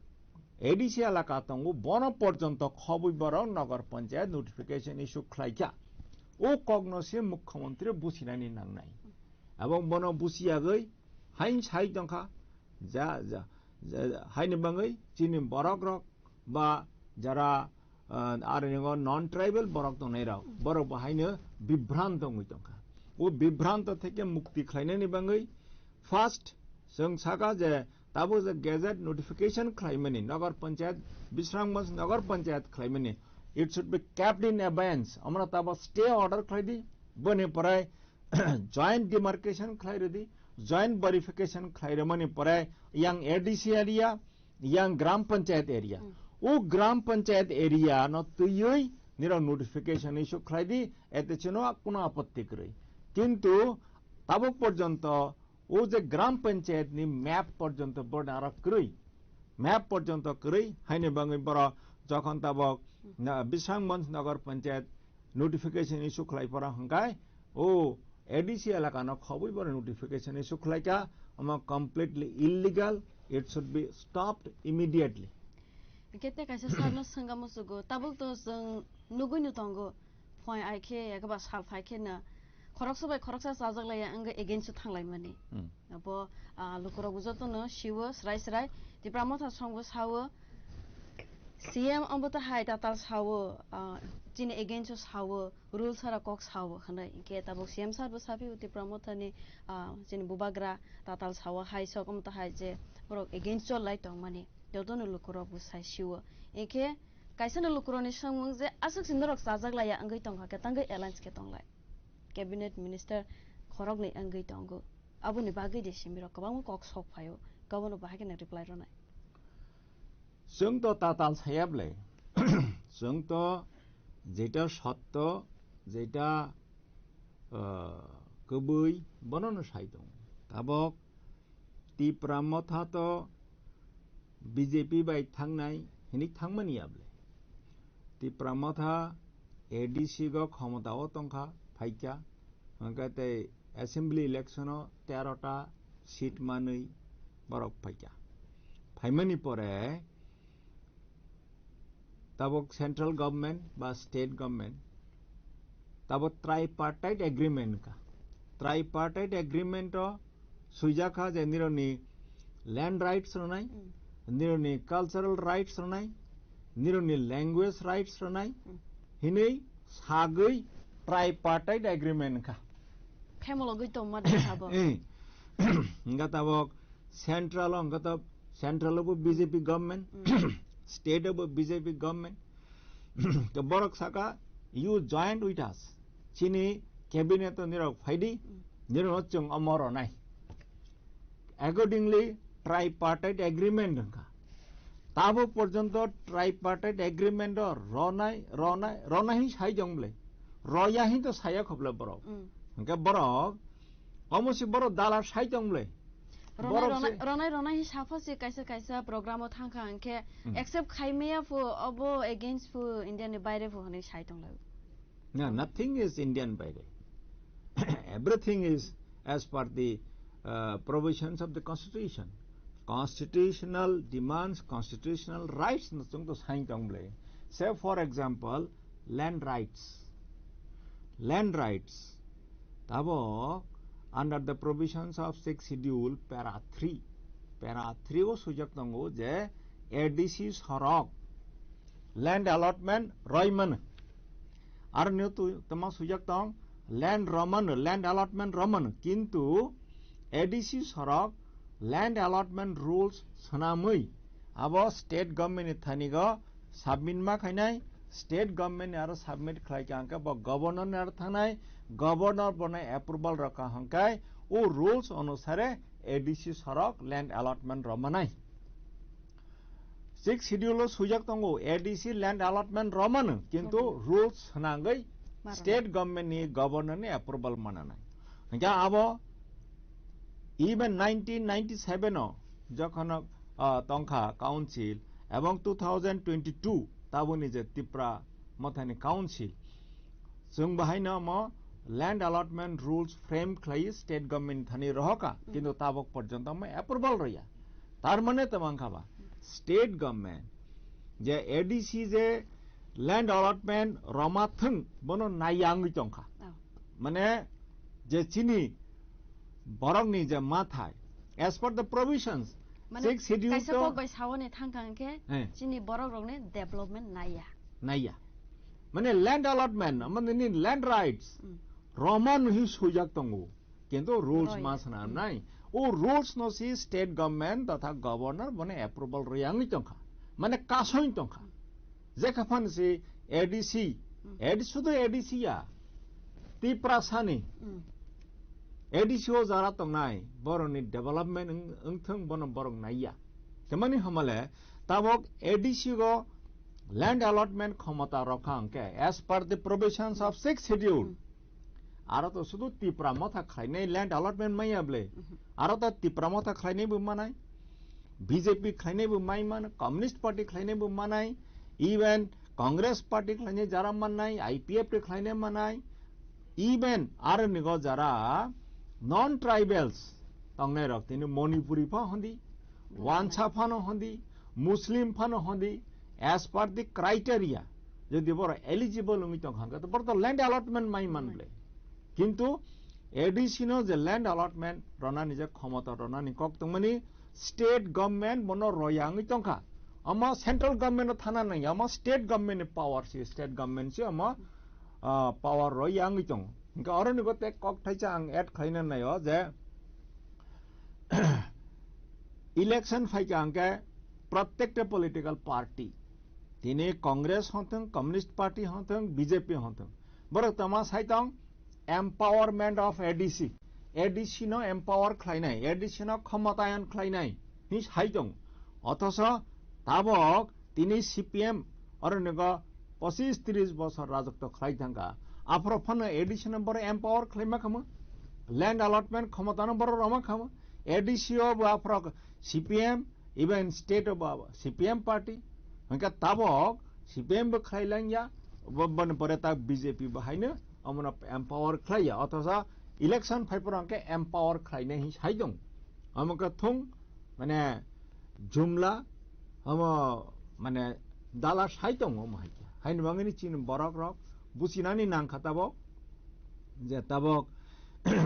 A D C elaka tongo, bono porjonto khobwi borok Nagar Panchayat notification issue khlaikha. O kokno se mukhyamantri businani nangnai. Ebong bono busiyagwi hain sai tongkha, ja, ja, ja, haini bangwi chini borok rok ba jara, ah, aroni non tribal borok tongnai rok, borok bo haino bibranto wngwi tongkha. O bibranto theke mukti khlainani bangwi first chwng saka je tabuk je gazette notification khlaimani, Nagar Panchayat, Bisramganj Nagar Panchayat khlaimani, it should be kept in abeyance. Amra tabo stay order khlaidi, boni pore joint demarcation khlai rwdi, joint verification khlai rwmani pore yang A D C area, yang gram panchayat area. Hmm. O gram panchayat area no twiwi nirok notification issue khlai di, ete chino kuno apotti kwrwi. Kintu tabuk porjonto o je gram panchayat ni map porjonto borok aro kwrwi. Map porjonto kwrwi, haini bangwi borok jokhon tabok, na, Bisramganj Nagar Panchayat notification issue khlai pora hwnkhe, o A D C elaka no khobwi bono notification issue khlaikha, omo completely illegal, it should be stopped immediately. Hwnkhe tei kaisa sarno swngamo sugo, tabuk to chwng nugwi no tongo, phoi ai khe, eke ba sal phai khe no, khoroksa bai khoroksa chajak laiya wngwi against o thanglaimani. Hmm. Abo, ah, lukurok bo jotono siwo srai srai, Tipra Motha songbo sawo, C M obo to hai tatal sawo, ah, chini against o sawo, rule sara kok sawo hwnwi. Hinkhe tabuk C M sir bo saphio Tipra Mothani, ah, chini bubagra tatal sawo hai sok omo to hai je borok against o lai tongmani. Jotono lukurok bo sai siwo. Hinkhe kaisa no lukurokni samung je aswk se norok chajak laiya wngwi tongkha khe tangwi alliance khe tonglai. Cabinet minister khoroknwi wngwi tongo. Aboni bagwi de simirok kwbangma kok sok phaio. Gabono bahai kheno reply rwnai. Chwng to tatal saya ble. Chwng to jeta sotto, jeta, ah, kwbwi, bono no sai tongo. Tabok Tipra Motha to B J P bai thangnai, hinik thangmani ya ble. Tipra Motha A D C go khomota o tongkha, phaikha, hwnkhe tei assembly election o tero ta seat manwi borok phaikha. Phaimani pore tabok central government ba state government tabok tripartite agreement ka. Tripartite agreement o swijak kha je nironi land rights rwnai, Hmm. nironi cultural rights rwnai, nironi language rights rwnai, Hmm. hinwi sagwi tripartite agreement kha. Phemologwi tongma de sabo. Eh. Hingkha tabok central o hingkha tab central o bo B J P government, Hmm. state o bo B J P government. To borok saka, "You joined with us." Chini cabinet o nirok phaidi, Hmm. nirok chwng omo ronai. Accordingly, tripartite agreement wngkha. Tabo porjonto tripartite agreement o ronai, ronai, ronai hin sai jong ble. Roya hin to saya khoble borok. Mm. Hingke borok, omo si borok dala sai jong ble. Ronai, Borok ronai, se ronai, ronai hin sapha se kaisa, kaisa program o thangkha hingke Hmm. accept khaimaya phu, obo against phu, India ni baire phu hinui sai tong lai. No, nothing is Indian baire. Everything is as per the, uh, provisions of the constitution. Constitutional demands, constitutional rights no chwng to sain tong ble. Say, for example, land rights. Land rights. Tabo, under the provisions of sixth schedule, para three. Para three o sujak tongo je A D C sorok land allotment roi mano. Aro nio tu tama sujak tong land romano, land allotment romano. Kintu A D C sorok land allotment rules swnamwi abo state government ni thani go submit ma khainai, State government ni aro submit khlai kha hwnkhe bo governor ni aro thangnai, governor bono approval rwkha hwnkhe o rules onusare A D C sorok land allotment rwmanai. Sixth schedule o swijak tongo, A D C land allotment rwmano, kintu Rwmano. rules swnangwi Marwmano. state government ni governor ni approval mananai. Hwnkhe abo even nineteen ninety-seven o jokhon, ah, tongkha council ebong two thousand twenty-two taboni je Tipra Mothani council, chwng bahaino omo land allotment rules frame khlai state government thani rohoka, kintu tabok porjonto omo approval rwya. Tar mane tamo wngkha ba, state government je A D C je land allotment rwma thwng, bono naiya wngwi tongkha. Oh. Mane je chini borokni je mathai, as per the provisions, Mane sixth schedule kaisa to kok bai sawani thangkha hwnkhe Eh. chini borok rokni development naiya. Naiya. Mane land allotment, mane ni land rights, Mm. Roman hi sujak tongo. Kintu rules Roya. ma swnam nai. O rules no si state government totha governor bone approval rwya wngwi tongkha. Mane kasoi tongkha. Jekha phan si A D C, Hmm. A D C sudu A D C ya. Tiprasani. Hmm. A D C o jara tongnai, boroni development wng-, wngthwng bono borok naiya. Temani hamale, tabok A D C go land allotment khomota rokha hwnkhe, as per the provisions of sixth schedule. Hmm. Aro to sudu Tipra Motha khlainai land allotment maya ble. Mhm. Aro to Tipra Motha khlainai bo manai. B J P khlainai bo mai man, Communist Party khlainai bo manai, even Congress Party khlainai jara manai, I P F T khlainai manai, even aro nigo jara non-tribals tongnai rok tini Manipuri pha hondi, Wansa phano hondi, Muslim phano hondi, as per the criteria, jodi boro eligible wngwi tongkha hwnkhe, to boro to land allotment mai man ble. Kintu A D C no je land allotment ronani je khomota ronani kok tongmani state government bono roya wngwi tongkha. Omo central government no thana nangya, omo state government ni power si, state government si omo, ah, power roya wngwi tongo. Hwnkhe oro ni bo tei kok thaisa ang add khlaina naio je, Election phaikha hwnkhe prottekta political party, tini Congress hwnthwng, Communist Party hwnthwng, B J P hwnthwng, borok tama saitong empowerment of A D C, A D C no empower khlainai, A D C no khomotayan khlainai hi saitong. Othoso tabok tini C P M oro nogo pochis tris bosor rajotw khlai thangkha. Aphuru phano A D C no boro empower khlaima khamo, land allotment khomotano boro roma khamo. A D C o bo aphuru C P M, even state o bo C P M party. Hwnkhe tabok C P M bo khlai langya, bo-, boni pore ta B J P bo haino omono empower khlaiya. Othosa election phaiphuru hwnkhe empower khlainai hi saidong. Omo khe thung, mane, jumla, omo, mane, dala sai tongo omo hai khe. Haini bagwini chini borok rok buchinani nangkha tabok, je tabok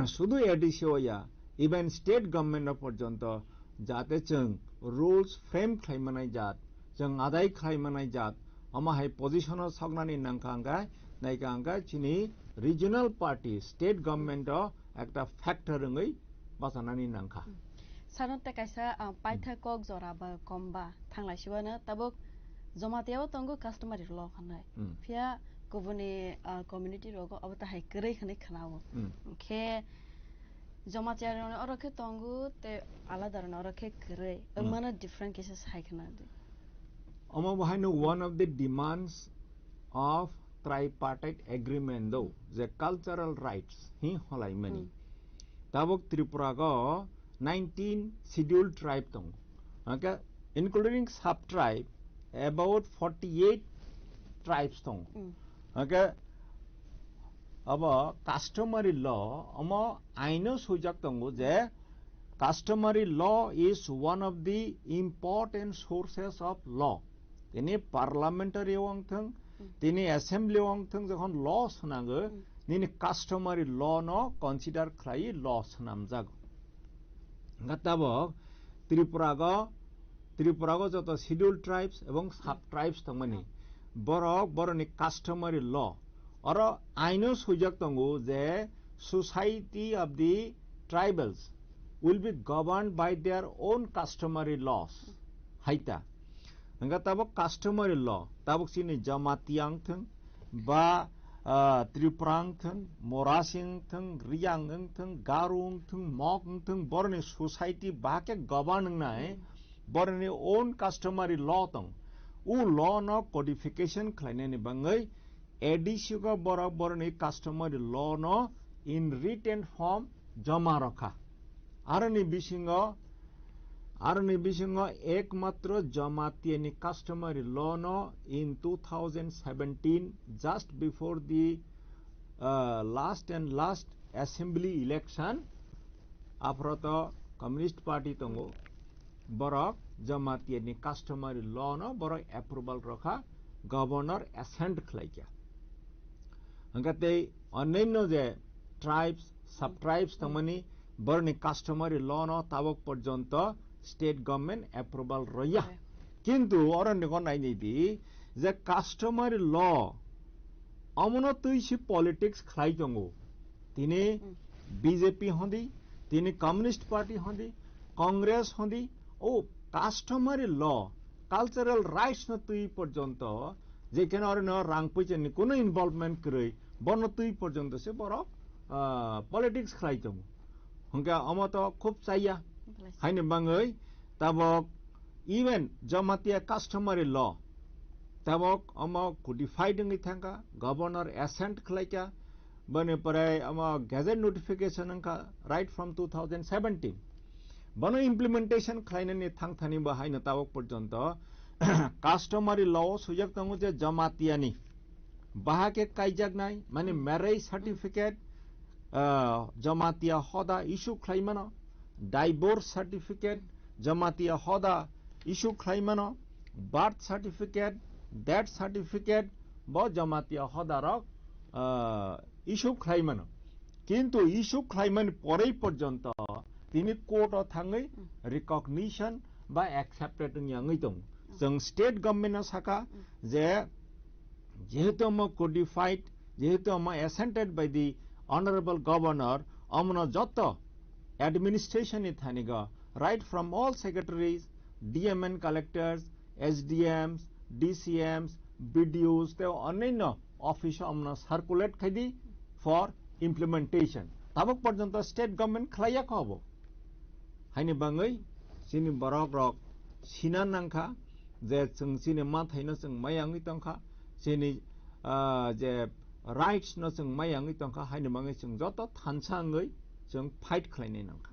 sudu A D C o ya, even state government o porjonto jate chwng rules frame khlai manai jat, chwng adai khlai manai jat, omo hai position o soknani nangkha hwnkhe, naikha hwnkhe chini regional party, state government o ekta factor wngwi bachanani nangkha. Hmm. Sano tei kaisa, ah, paitha Hmm. kok jora ba kom ba thanglai sibano tabuk Jamatia o tongo customary law hwnwi. Hmm. Phiya kubuni, ah, community rogo abo ta hai kwrwi hwnwi khwnao. Hmm. Khe Jamatia rokni oro khe tongo tei alada rokni oro khe kwrwi. Hmm. Wngmano different kisa sai khna di. Omo bo haino one of the demands of tripartite agreement do, je cultural rights hi holaimani. Hmm. Tabuk Tripura go nineteen scheduled tribe tongo. Hwnkhe including sub tribe about forty-eight tribes tongo. Hmm. Hwnkhe abo customary law, omo aino swijak tongo je customary law is one of the important sources of law. Tini parliamentary wngthwng, Hmm. tini assembly wngthwng, jokhon law swnango, Hmm. nini customary law no consider khlai law swnamjago. Hwnkhe tabok Tripura go, Tripura go joto scheduled tribes ebong sub tribes tongmani, Hmm. borok boroni customary law, oro aino swijak tongo je society of the tribals will be governed by their own customary laws. Hmm. Haita. Hingke tabok customary law, tabok chini Jamatia wngthwng, ba, ah, Tripura wngthwng, Morasi wngthwng, Riyang wngthwng, Garo wngthwng, Mok wngthwng, boroni society bahake govern wngnai, boroni own customary law tong. O law no codification khlainani bangwi A D C go borok boroni customary law no in written form joma rokha. Aroni bisingo, aroni bisingo ekmatro Jamatia ni customary law no in two thousand seventeen, just before the, uh, last and last assembly election, aphroto Communist Party tongo. Borok Jamatia ni customary law no borok approval rokha, governor assent khlaikha. Hingke tei onyaino je tribes, sub-tribes tongmani borokni customary law no tabok porjonto state government approval roya. Roya. Kintu oro nogo nainai di je customary law omono twi si politics khlai tongo. Tini B J P hondi, tini Communist Party hondi, Congress hondi, o customary law, cultural rights no twi porjonto, jekheno oro no rang puisa ni kuno involvement kwrwi, bono twi porjonto se borok, ah, politics khlai tongo. Hwnkhe omo to khub chaya. Belai. Haini bangwi tabok even Jamatia customary law, tabok omo codified wngwi thangkha, governor assent khlaikha, boni pore omo gazette notification wngkha right from two thousand seventeen. Bono implementation khlainani thangthani bo haino tabok porjonto customary law o swijak tongo je Jamatia ni bahake kaijaknai, mane marriage certificate, ah, Jamatia hoda issue khlaimano, divorce certificate, Jamatia hoda issue khlaimano, birth certificate, death certificate, bo Jamatia hoda rok, ah, issue khlaimano. Kintu issue khlaimani porei porjonto tini court o thangwi recognition ba accepted wngya wngwi tongo. Chwng state government no saka je jehetu omo codified, jehetu omo assented by the Honorable Governor, omono joto administration ni thanigo, right from all secretaries, D M and collectors, S D Ms, D C Ms, B D Os, tei onyaino office o omono circulate khaidi for implementation. Tabuk porjonto state government khlaiya kho obo. Haini bangwi chini borok rok sina nangkha je chwng chini mathaino chwng maya wngwi tongkha, chini, ah, je rights no chwng maya wngwi tongkha, haini bangwi chwng joto thansa wngwi chwng fight khlainai nangkha.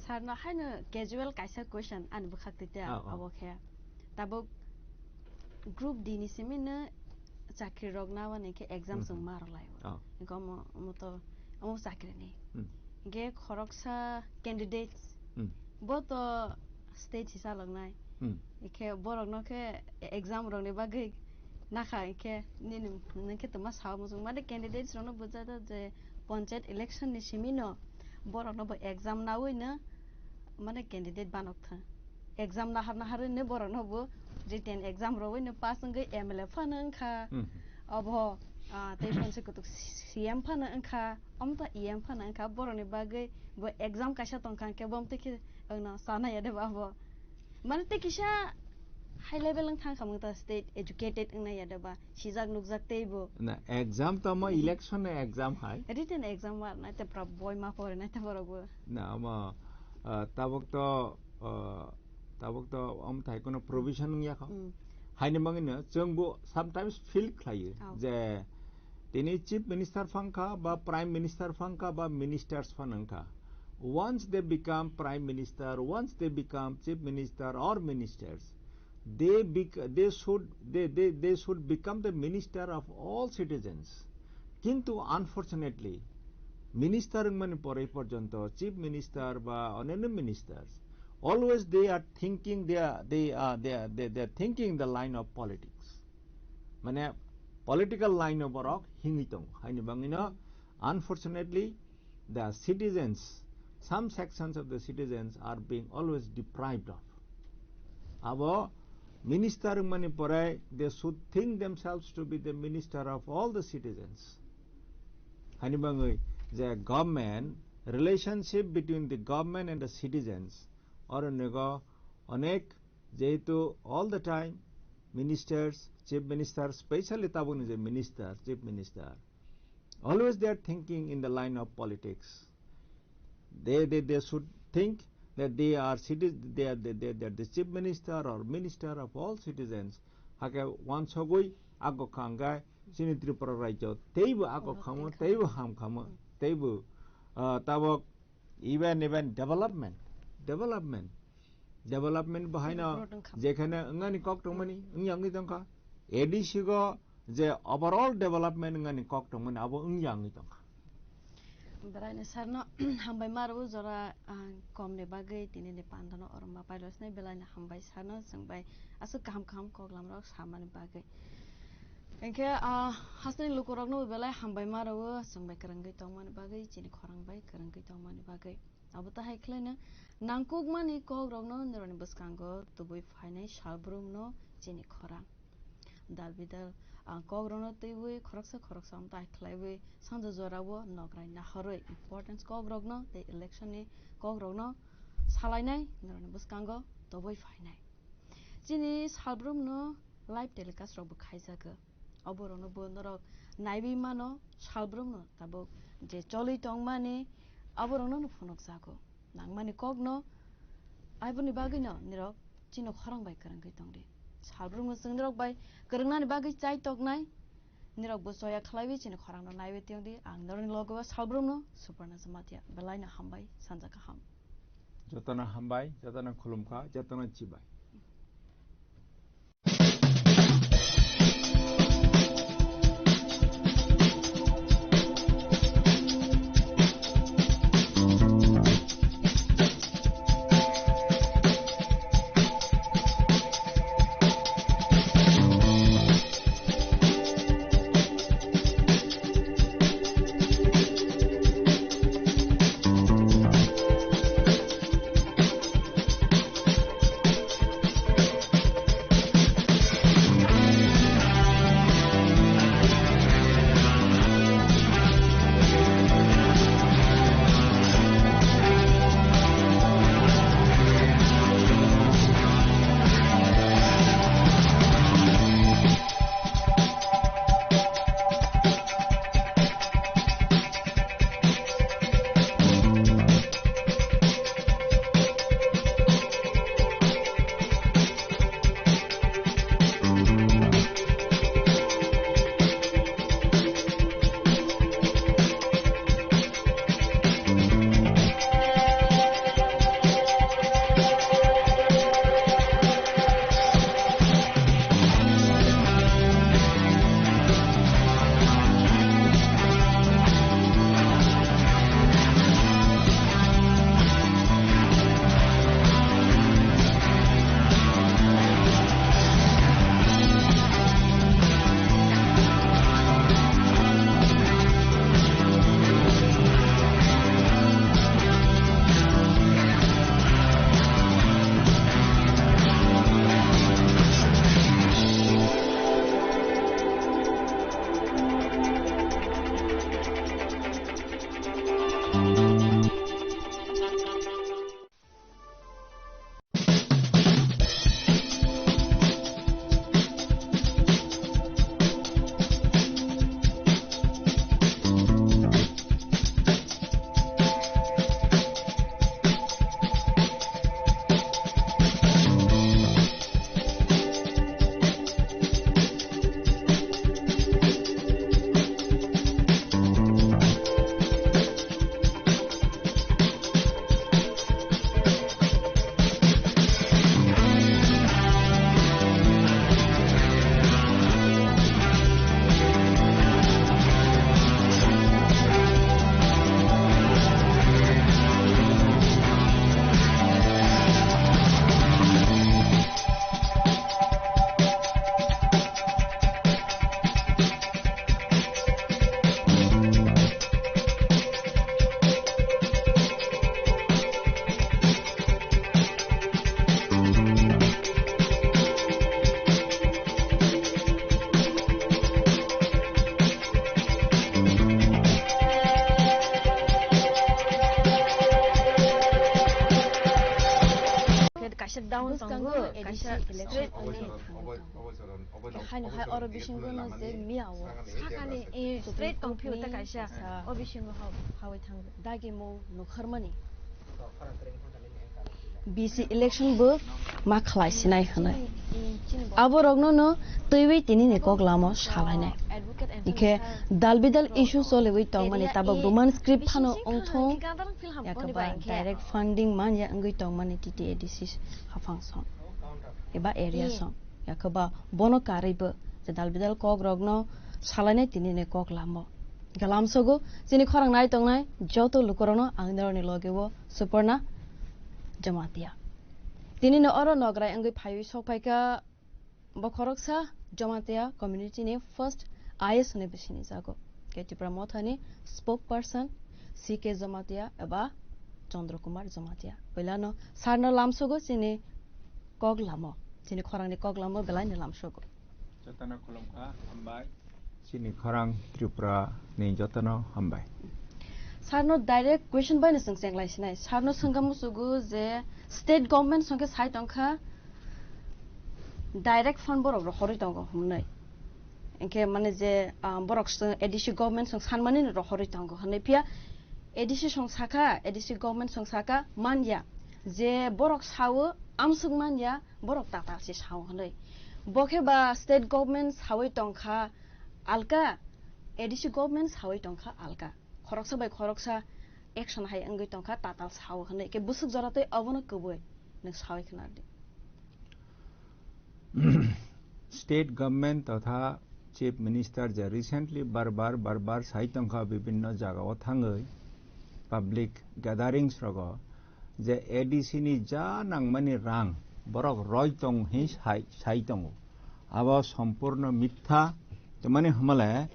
Sir no haino casual kaisa question ani bwkhak twi te Ah, ah. abo khe. Tabuk group D ni simi no chakri rok na wani khe exam Hmm, chwng hmm. ma rwlai o. Ah. Hingke omo, omo to, omo chakri ni. Hmm. Hingke khoroksa candidates Hmm. bo to state hisa lok nai. Hmm. Hingke borok no khe exam rok ni bagwi nakha hingke nini, nini khe tongma sao muchung mani candidates rok no bujada je panchayat election ni simi no borok no bo exam nawi no mane candidate banok thang. Exam nahar nahar ni borok no bo written exam rowui no pass wngwi M L A phano wngkha. Hmm. Obo, ah, tei bonsi kutuk C M phano wngkha. Omo to E M phano wngkha. Borok ni bagwi bo exam kaisa tongkha hwnkhe bo tei khe wngno sana ya de ba bo. Mane tei kisa high level wng thang kha mung ta state educated wngna ya de ba. Sijak nukjak tei bo. Na exam to mo Mhm. election na exam hai. Written exam war na te pra boi ma pore na te borok bo. Na mo, ah, tabuk to, ah, tabuk to om thai kono provision wngya kho. Mm. Haini mangino chwng bo sometimes feel khlaio Oh. je tini chief minister phangkha ba prime minister phangkha ba ministers phan wngkha. Once they become prime minister, once they become chief minister or ministers, they bec-, they should, they, they, they should become the minister of all citizens. Kintu unfortunately, minister wngmani porei porjonto, chief minister ba oneno ministers, always they are thinking, they are, they are, they are, they, they are thinking the line of politics. Mane political line o borok hingwi tongo. Haini bangwino, unfortunately, the citizens, some sections of the citizens are being always deprived of. Abo minister wngmani pore, they should think themselves to be the minister of all the citizens. Hani bangwi je government, relationship between the government and the citizens, oro nego onek Jehetu all the time ministers, chief minister, specially tabukni je minister, chief minister, always they are thinking in the line of politics. They, they, they should think that they are citi-, they are, they, they, they are the chief minister or minister of all citizens. Hake wansogwi ako kha hwnkhe chini Tripura rajyo teibo ako khamo, teibo ham khamo, teibo, ah, tabok even, even development, development, development bahaino jekhane wngani kok tongmani, wngya wngwi tongkha. A D C go je overall development wngani kok tongmani abo wngya wngwi tongkha. Beraini sarno hambai ma rwo jora, ah, komni bagwi tinini pandano oromma pailosnai belaini hambai sarno chwng bai aswk kaham kaham koklamrok samani bagwi. Hinkhe, ah, hasteni lukurokno belai hambai ma rwo chwng bai kwrwngwi tongmani bagwi, chini khorang bai kwrwngwi tongmani bagwi. Abo tahai khlaino nangkukmani kokrokno norokni bwskango tubui phainai salbrumno chini khorang. Dal bidal, ah, kokrokno twiwi khoroksa khoroksa amtai khlaiwi sanja jorao nokrai nahorwi importance kokrokno tei election ni kokrokno salainai norokni bwskango tubui phainai. Chini salbrumno live telecast rokbo khaijago. Oborokno bo norok naiwi mano, salbrumno tabuk je choli tongmani, aborokno no phunukjago. Nangmani kokno, aiboni bagwino nirok chini khorang bai kwrwngwi tongdi. Salbrumno chwng nirok bai kwrwngnani bagwi chai toknai, nirok bo choya khlaiwi chini khorangno naiwi tongdi. Ang norokni logo o salbrumno Suparna Jamatia belaino hambai, sanja kaham. Jotono hambai, jotono khulumkha, jotono chibai. Tongo, kaisa straight election. Haino hai oro bisingo no je miya o. Sakani, eh, straight tong phiyo ta kaisa. O bisingo ha-, hawi thang. Dagi mo nukharmani. B C election bo ma khlai sinai hwnwi. Aborokno no twiwi tini ni kok lamo salainai. Ikhe dal bidal issue choliwi tongmani tabok Roman script phano wngthung. Yakaba direct funding manya wngwi tongmani T T A D C haphang song eba area song. Yakaba bono karwibo je dal bidal kok rokno salainai tini ni kok lamo. Galamsogo chini khorang nai tongnai joto lukurokno ang norokni loge o Suparna Jamatia. Tini no oro nograi wngwi phaiwi sokphaikha bo khoroksa Jamatia community ni first I A S hwnwi bo sinijago. Ke Tipra Mothani spokesperson C K Jamatia eba Chandra Kumar Jamatia. Puilano sarno lamsogo chini kok lamo, chini khorangni kok lamo belaino lamsogo. Jotono khulumkha, hambai. Chini khorang Tripura ni jotono hambai. Sarno direct question baino chwng chenglai sinai. Sarno swngkha musugo je state government songkhe sai tongkha direct fund borok rohorwi tongo hwnwi. Hinkhe mane je, ah, borok swng A D C government song sanmani no rohorwi tongo hwnwi. Phiya A D C song sakha, A D C government song sakha manya je borok sao amswk manya borok tatal se sao hwnwi. Bo khe ba state government sawi tongkha alka, A D C government sawi tongkha alka. Khoroksa bai khoroksa action hai wngwi tongkha tatal sao hwnwi. Ke bwswk jora tei obono kwbwi nwng sawi khna di. State government totha Chief Minister je recently bar bar, bar bar sai tongkha bibinno jagao thangwi public gatherings rogo je A D C ni ja nangmani rang borok roi tong hi sai, sai tongo. Abo sompurno mitha. Tamani hamale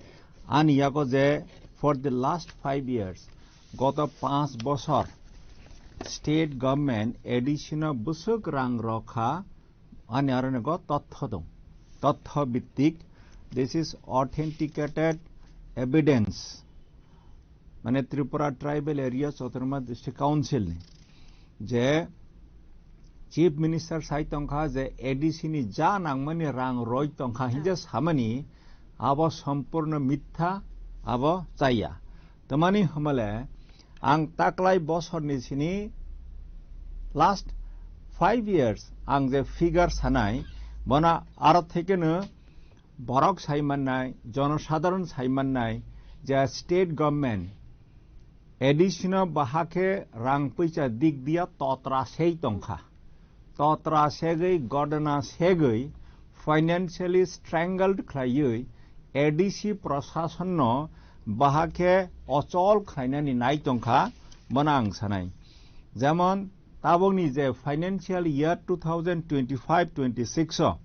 ani yago je for the last five years, goto panch bosor state government A D C no bwswk rang rokha, ani aro ni go totho dong. Totho bittik, this is authenticated evidence. Mane Tripura Tribal Areas Autonomous District Council ni je Chief Minister sai tongkha je A D C ni ja nangmani rang roi tongkha hinja samani abo sompurno mitha, abo chaya. Tamani hamale ang taklai bosorni sini last five years ang je figure sanai bona aro thekeno borok sai mannai, jonosadharon sai mannai je state government A D C no bahakhe rang puisa dik dia totra sei tongkha. Totra segwi, godona segwi, financially strangled khlaiwi A D C prasasonno bahakhe ochol khlainani nai tongkha, bono ang sanai. Jemon, tabokni je financial year two thousand twenty-five twenty-six o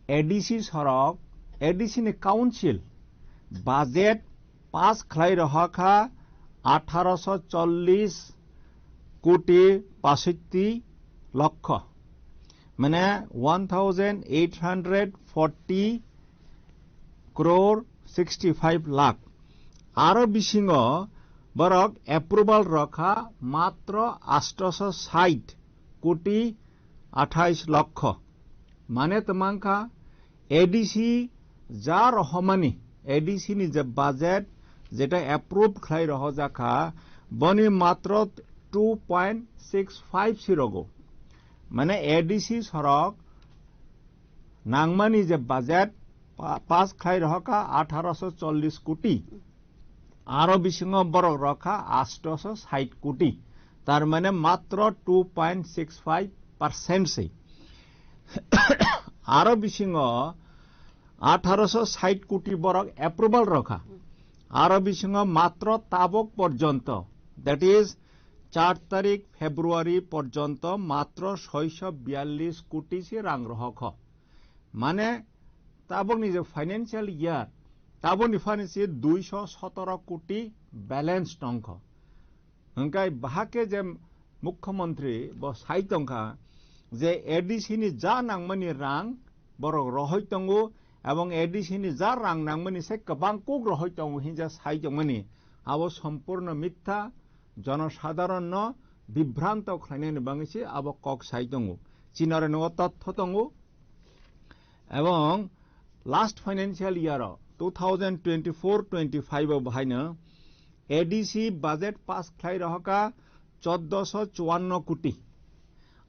A D C sorok, A D C ni council budget pass khlai rohakha atharoso chollis koti pasatti lokho, mane one thousand eight hundred forty crore sixty-five lakh. Aro bisingo borok approval rokha matro atharoso sait koti athais lokho. Mane twmangkha A D C ja rohomani, A D C ni je budget jeta approve khlai rohojakha, boni matro two point six five si rogo. Mane A D C sorok nangmani je budget pa-, pass khlai rohokha atharoso chollis koti. Aro bisingo borok rokha atharoso sait koti. Tar mane matro two point six five percent se. Aro bisingo atharoso sait koti borok approval rokha. Aro bisingo matro tabok porjonto, that is char tarik February porjonto matro soiso biyallis koti se rang rohokho. Mane tabokni je financial year, tabokni phani se duiso sotoro koti balance tongkho. Hwnkhe bahake je Mukhyamantri bo sai tongkha je A D C ni ja nangmani rang borok rohoi tongo, ebong A D C ni ja rang nangmani se kwbang kuk rohoi tongo hinja sai tongmani, abo sompurno mitha, jonosadharonno bibhranto khlainani bagwi se abo kok sai tongo. Chini oro nogo totho tongo. Ebong last financial year o two thousand twenty-four twenty-five o bahaino A D C budget pass khlai rohokha choddoso chuanno koti.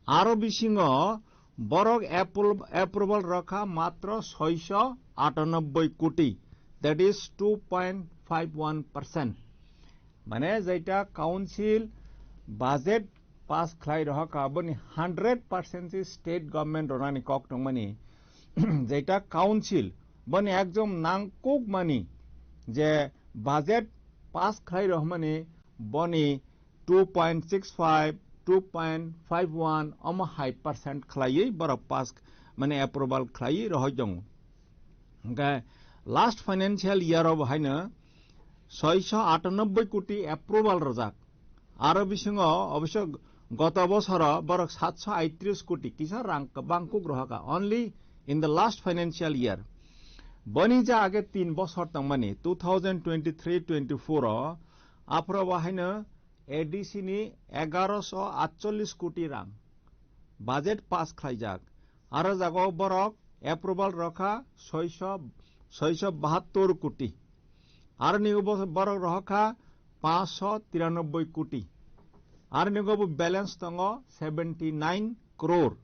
Aro bisingo borok approl-, approval rokha matro soiso atanobboi koti, that is two point five one percent. Mane, jeita council budget pass khlai rohokha, boni hundred percent se state government ronani kok tongmani. Jeita council, boni ekdom nangkukmani je budget pass khlai rohmani, boni two point six five, two point five one omo hai percent khlaiwi borok pass, mane, approval khlaiwi rohoi tongo. Hwnkhe last financial year o bo haino soiso atanobboi koti approval rwjak. Aro bisingo obosho goto bosoro borok satso aitris koti kisa rang kwbang kuk rohakha, only in the last financial year. Boni je age tin bosor tongmani, two thousand twenty-three twenty-four o, aphuru bo haino A D C ni egaroso atchollis koti rang budget pass khlaijak. Aro jago borok approval rokha soiso, soiso bahattor koti. Aro ni ubo borok rohokha pansho tiranoboi koti. Aro ni ubo balance tongo seventy nine crore.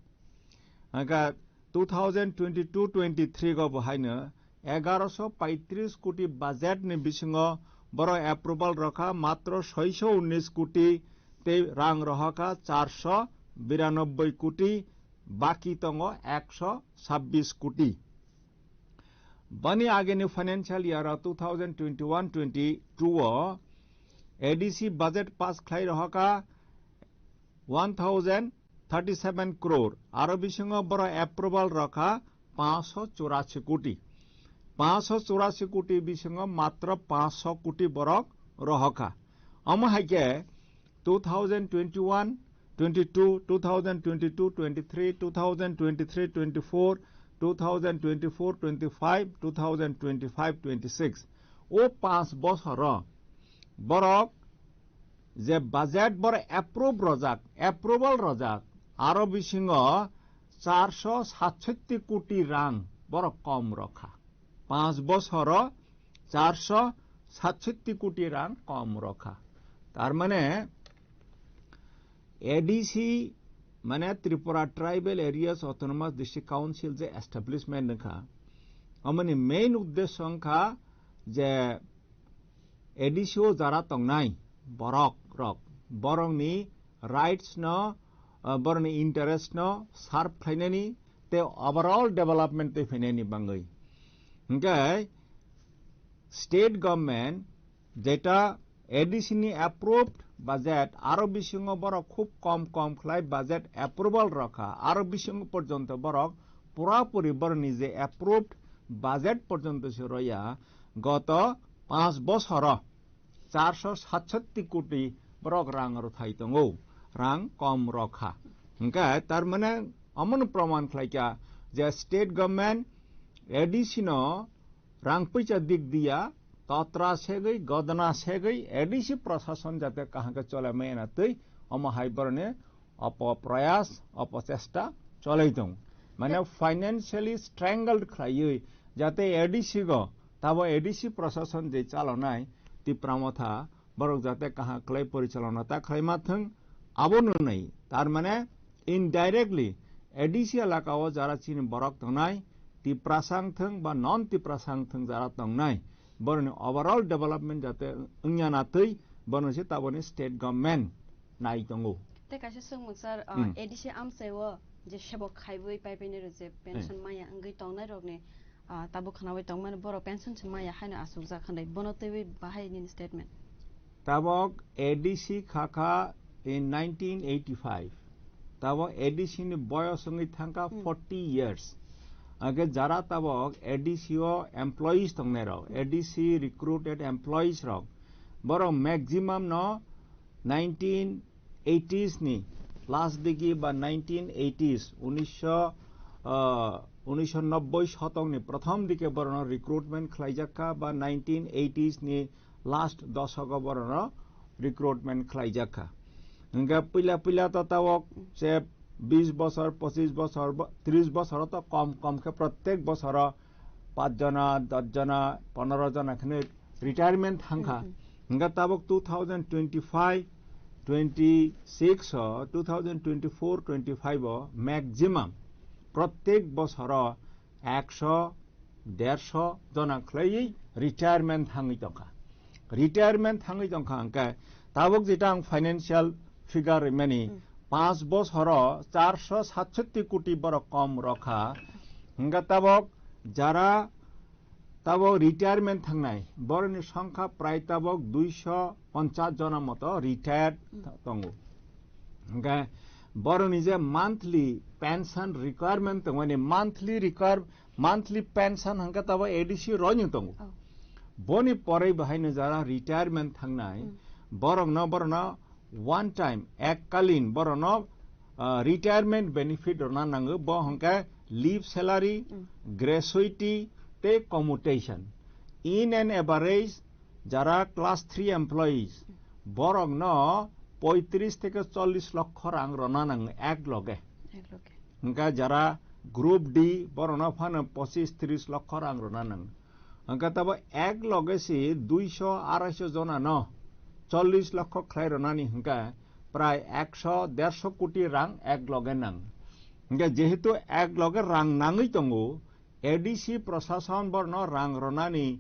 Hwnkhe two thousand twenty-two twenty-three go bo haino egaroso paitris koti budget ni bisingo borok approval rokha matro soiso unnis koti tei rang rohokha charso biranobboi koti, baki tongo ekso sabbis koti. Bani ageni financial year o two thousand twenty-one twenty-two o A D C budget pass khlai rohokha one thousand thirty-seven crore, aro bisingo borok approval rokha pansho churashi koti. Pansho churashi koti bisingo matro pansho koti borok rohokha. Omo hai khe two thousand twenty-one twenty-two, two thousand twenty-two twenty-three, two thousand twenty-three twenty-four, two thousand twenty-four twenty-five, two thousand twenty-five twenty-six, o panch bosoro borok je budget boro approve rojak, approval rojak, aro bisingo charso satsotti koti rang borok kom rokha. Panch bosoro charso satsotti koti rang kom rokha. Tar mane A D C, mane Tripura Tribal Areas Autonomous District Council je establishment wngkha, omoni main uddesho wngkha je A D C o jara tongnai borok rok, borokni rights no, ah, borokni interest no serve khlainani tei overall development tei phainani bangwi. Hwnkhe state government jeta A D C ni approved budget, aro bisingo borok khub kom kom khlai budget approval rokha, aro bisingo porjonto borok purapuri borokni je approved budget porjonto se roya, goto panch bosoro charso satsotti koti borok rang rwthai tongo, rang kom rokha. Hwnkhe tar mane omono proman khlaikha je state government A D C no rang puisa dik diya, totra segwi, godna segwi, A D C prosason jate kaham khe chole maya na twi, omo hai boroni opoprayas, opochesta cholai tongo. Mane financially strangled khlaiwi, jate A D C go, tabo A D C prosason je chalonai, Tipra Motha, borok jate kaham khlai porichalona ta khlai ma thwng, abo nwnwi. Tar mane indirectly A D C elaka o jara chini borok tongnai, Tiprasa wng thwng ba non Tiprasa wng thwng jara tongnai, boroni overall development jate wngya na twi, bono se taboni state government nai tongo. Tei kaisa swngmung sir, uh, Hmm. A D C amchai o je sebok khaiwi pai pai nero je pension Hmm. maya wngwi tongnai rokni, uh, tabuk khnawi tongmani borok pension se maya haino asukjak hwnwi bono twiwi bahai nini statement. Tabok A D C khakha in nineteen eighty-five. Tabok A D C ni boyos wngwi thangkha Hmm. forty years. Age jara tabok A D C o employees tongnai rok, A D C recruited employees rok, borok maximum no nineteen eighties ni last digi ba nineteen eighties, unisho, ah, unisho nobboi shotokni prothom dike borokno recruitment khlaijakha ba nineteen eighties ni last dosogo borokno recruitment khlaijakha. Hingke puila puila to tabok se bis bosor, pochis bosor, bo-, tris bosor to kom kom khe prottek bosoro pach jona, dos jona, pondro jona kheno retirement thangkha. Hmm, hmm. Hingke tabok two thousand twenty-five, twenty-six o, two thousand twenty-four, twenty-five o maximum prottek bosoro ekso, derso jona khlaiwi retirement thangwi tongkha. Retirement thangwi tongkha hwnkhe tabuk jeta ang financial figure rimani, Hmm. Panch bosoro charso satsotti koti borok kom rokha. Hwnkhe tabuk jara tabuk retirement thangnai borokni songkha prai tabuk duiso ponchas jona moto retired Hmm. tongo. Hwnkhe borokni je monthly pension requirement tongmani, monthly require-, monthly pension hwnkhe tabuk A D C roinwi tongo. Oh. Boni poroi bahaino jara retirement thangnai, Hmm. borokno, borokno one time, ekkalin borokno, ah, retirement benefit rwna nango, bo hwnkhe leave salary, Hmm. gratuity tei commutation. In an average, jara class three employees, borokno poitris theke chollis lokho rang rwna nango ek loge. Ek loge. Hwnkhe jara group D, borokno phano pochis tris lokho rang rwna nango. Hwnkhe tabo ek loge si duiso araiso jonano chollis lokho khlai rwnani hwnkhe prai ekso derso koti rang ek loge nang. Hwnkhe jehetu ek loge rang nangwi tongo, A D C prosason borno rang rwnani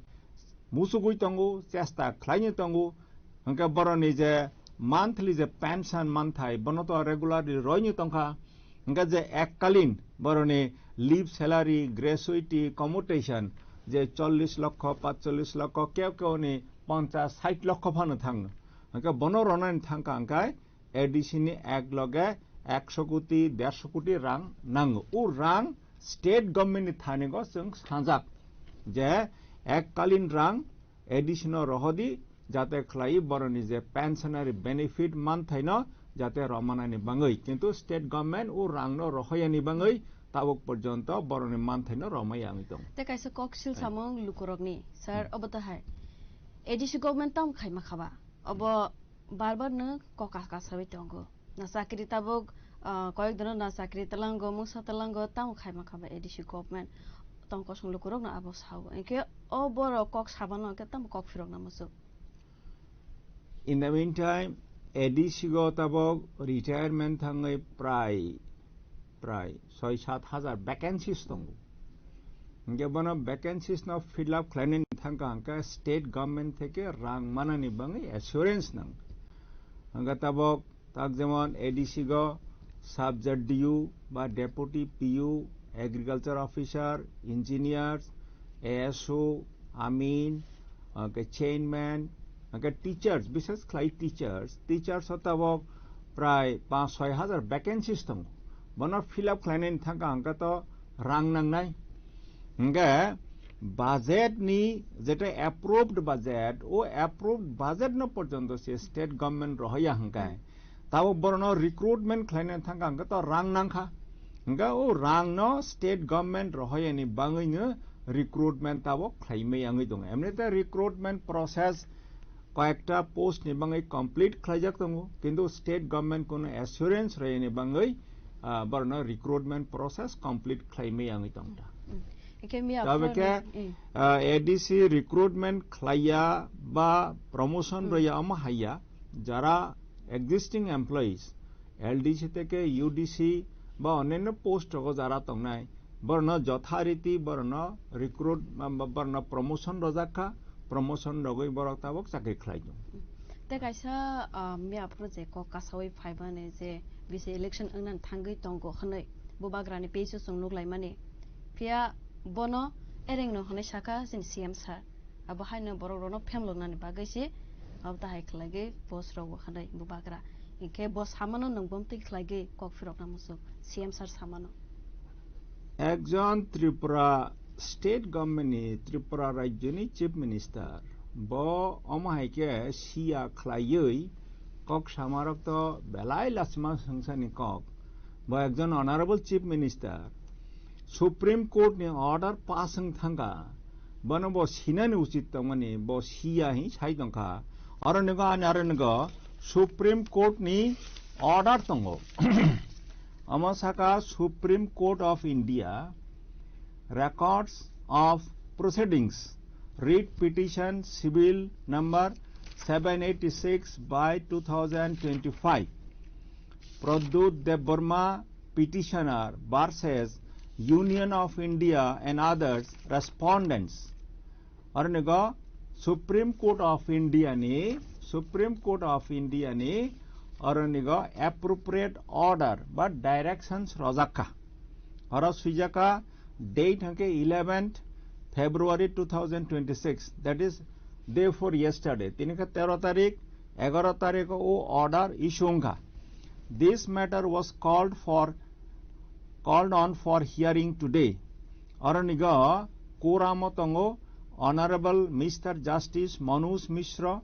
musugwi tongo, chesta khlaini tongo, hwnkhe boroni je monthly je pension manthai, bono to regularly roini tongkha. Hwnkhe je ekkalin boroni leave salary, gratuity, commutation je chollis lokho, patchollis lokho, keu keuni ponchas, sait lokho phano thangno. Hwnkhe bono ronani thangkha hwnkhe A D C ni ek loge ekso koti, derso koti rang nango. O rang state government ni thani go chwng sanjak je ekkalin rang A D C no rohodi, jate khlai boroni je pensionary benefit manthaino jate romanani bangwi, kintu state government o rangno rohoyani bangwi tabuk porjonto boroni manthaino romai wngwi tongo. Te kaisa koksil Hai. samung lukurokni, sir, Hmm. obo to hai A D C government tam khaima khaba, obo bar bar no kok ka-, kasawi tongo. Na chakri tabuk, ah, koyek dino na chakri talango, mungsa talango, tamo khaima khaba A D C government. Tong kosong lukurok no abo sao. Hwnkhe o borok kok sabano hwnkhe tamo kok phirok na muchuk. In the meantime, A D C go tabuk retirement thangwi prai, prai soi sat hajar vacancies tongo. Hwnkhe bono vacancies no fill up khlainani thangkha hwnkhe state government theke rang manani bangwi assurance nang. Hwnkhe tabuk tak jemon A D C go sub Z D U ba deputy P U, agriculture officer, engineers, A S O, amin, hwnkhe chairman, hwnkhe teachers, bishes khlai teachers, teachers o tabuk prai panch soi hajar vacancies tongo. Bono fill up khlainani thangkha hwnkhe to rang nangnai. Hwnkhe budget ni jeta approved budget, o approved budget no porjonto se state government rohoya hwnkhe. Tabuk borokno recruitment khlaina thangkha hwnkhe to rang nangkha. Hwnkhe o rangno state government rohoyani bangwino recruitment tabuk khlaimai wngwi tongo. Emnite recruitment process koyekta post ni bangwi complete khlaijak tongo, kintu state government kono assurance rwyani bangwi, ah, borokno recruitment process complete khlaimai wngwi tongkha. Hmm. Hwnkhe miya Tabo phano khe, ni, eh. ah, A D C recruitment khlaiya ba promotion Hmm. rwya omo haiya, jara existing employees, L D C theke U D C ba onyaino post rogo jara tongnai, borokno jothariti borokno recruit, ba, ba, borokno promotion rojak kha, promotion rogwi borok tabuk chakri khlai tongo. Tei kaisa, ah, miya phuru je kok kasawi phaimani je bisi election wngna thangwi tongo hwnwi bubagrani page o chwng nuklaimani. Phiya bono erengno hwnwi sakha chini C M sir. Abo haino borok rokno phemloknani bagwi se abo tahai khlaigwi post rok bo hwnwi bubagra. Hinkhe bo samano nwng bomtwi khlaigwi kok phirokna muchuk, C M sir samano. Ekjon Tripura state government ni, Tripura rajyo ni chief minister, bo omo hai khe siya khlaiwi kok samarok to belai lachima swngchani kok. Bo ekjon honorable chief minister, Supreme Court ni order pass wng thangkha, bono bo sinani uchit tongmani, bo siya hi sai tongkha. Aro nigo ani aro nigo Supreme Court ni Order tongo. Omo saka Supreme Court of India, records of proceedings, writ petition civil number seven eighty-six by two thousand twenty-five, Pradyut Debbarma petitioner versus Union of India and others respondents. Aro nigo Supreme Court of India ni, Supreme Court of India ni aro nigo appropriate order ba directions rojak kha. Oro swijak kha date hwnkhe eleventh February two thousand twenty-six, that is day before yesterday. Tini khe tero tarik, egaro tarik o order issue wngkha. This matter was called for, called on for hearing today. Oro nigo quorum o tongo Honorable Mister Justice Manoj Mishra,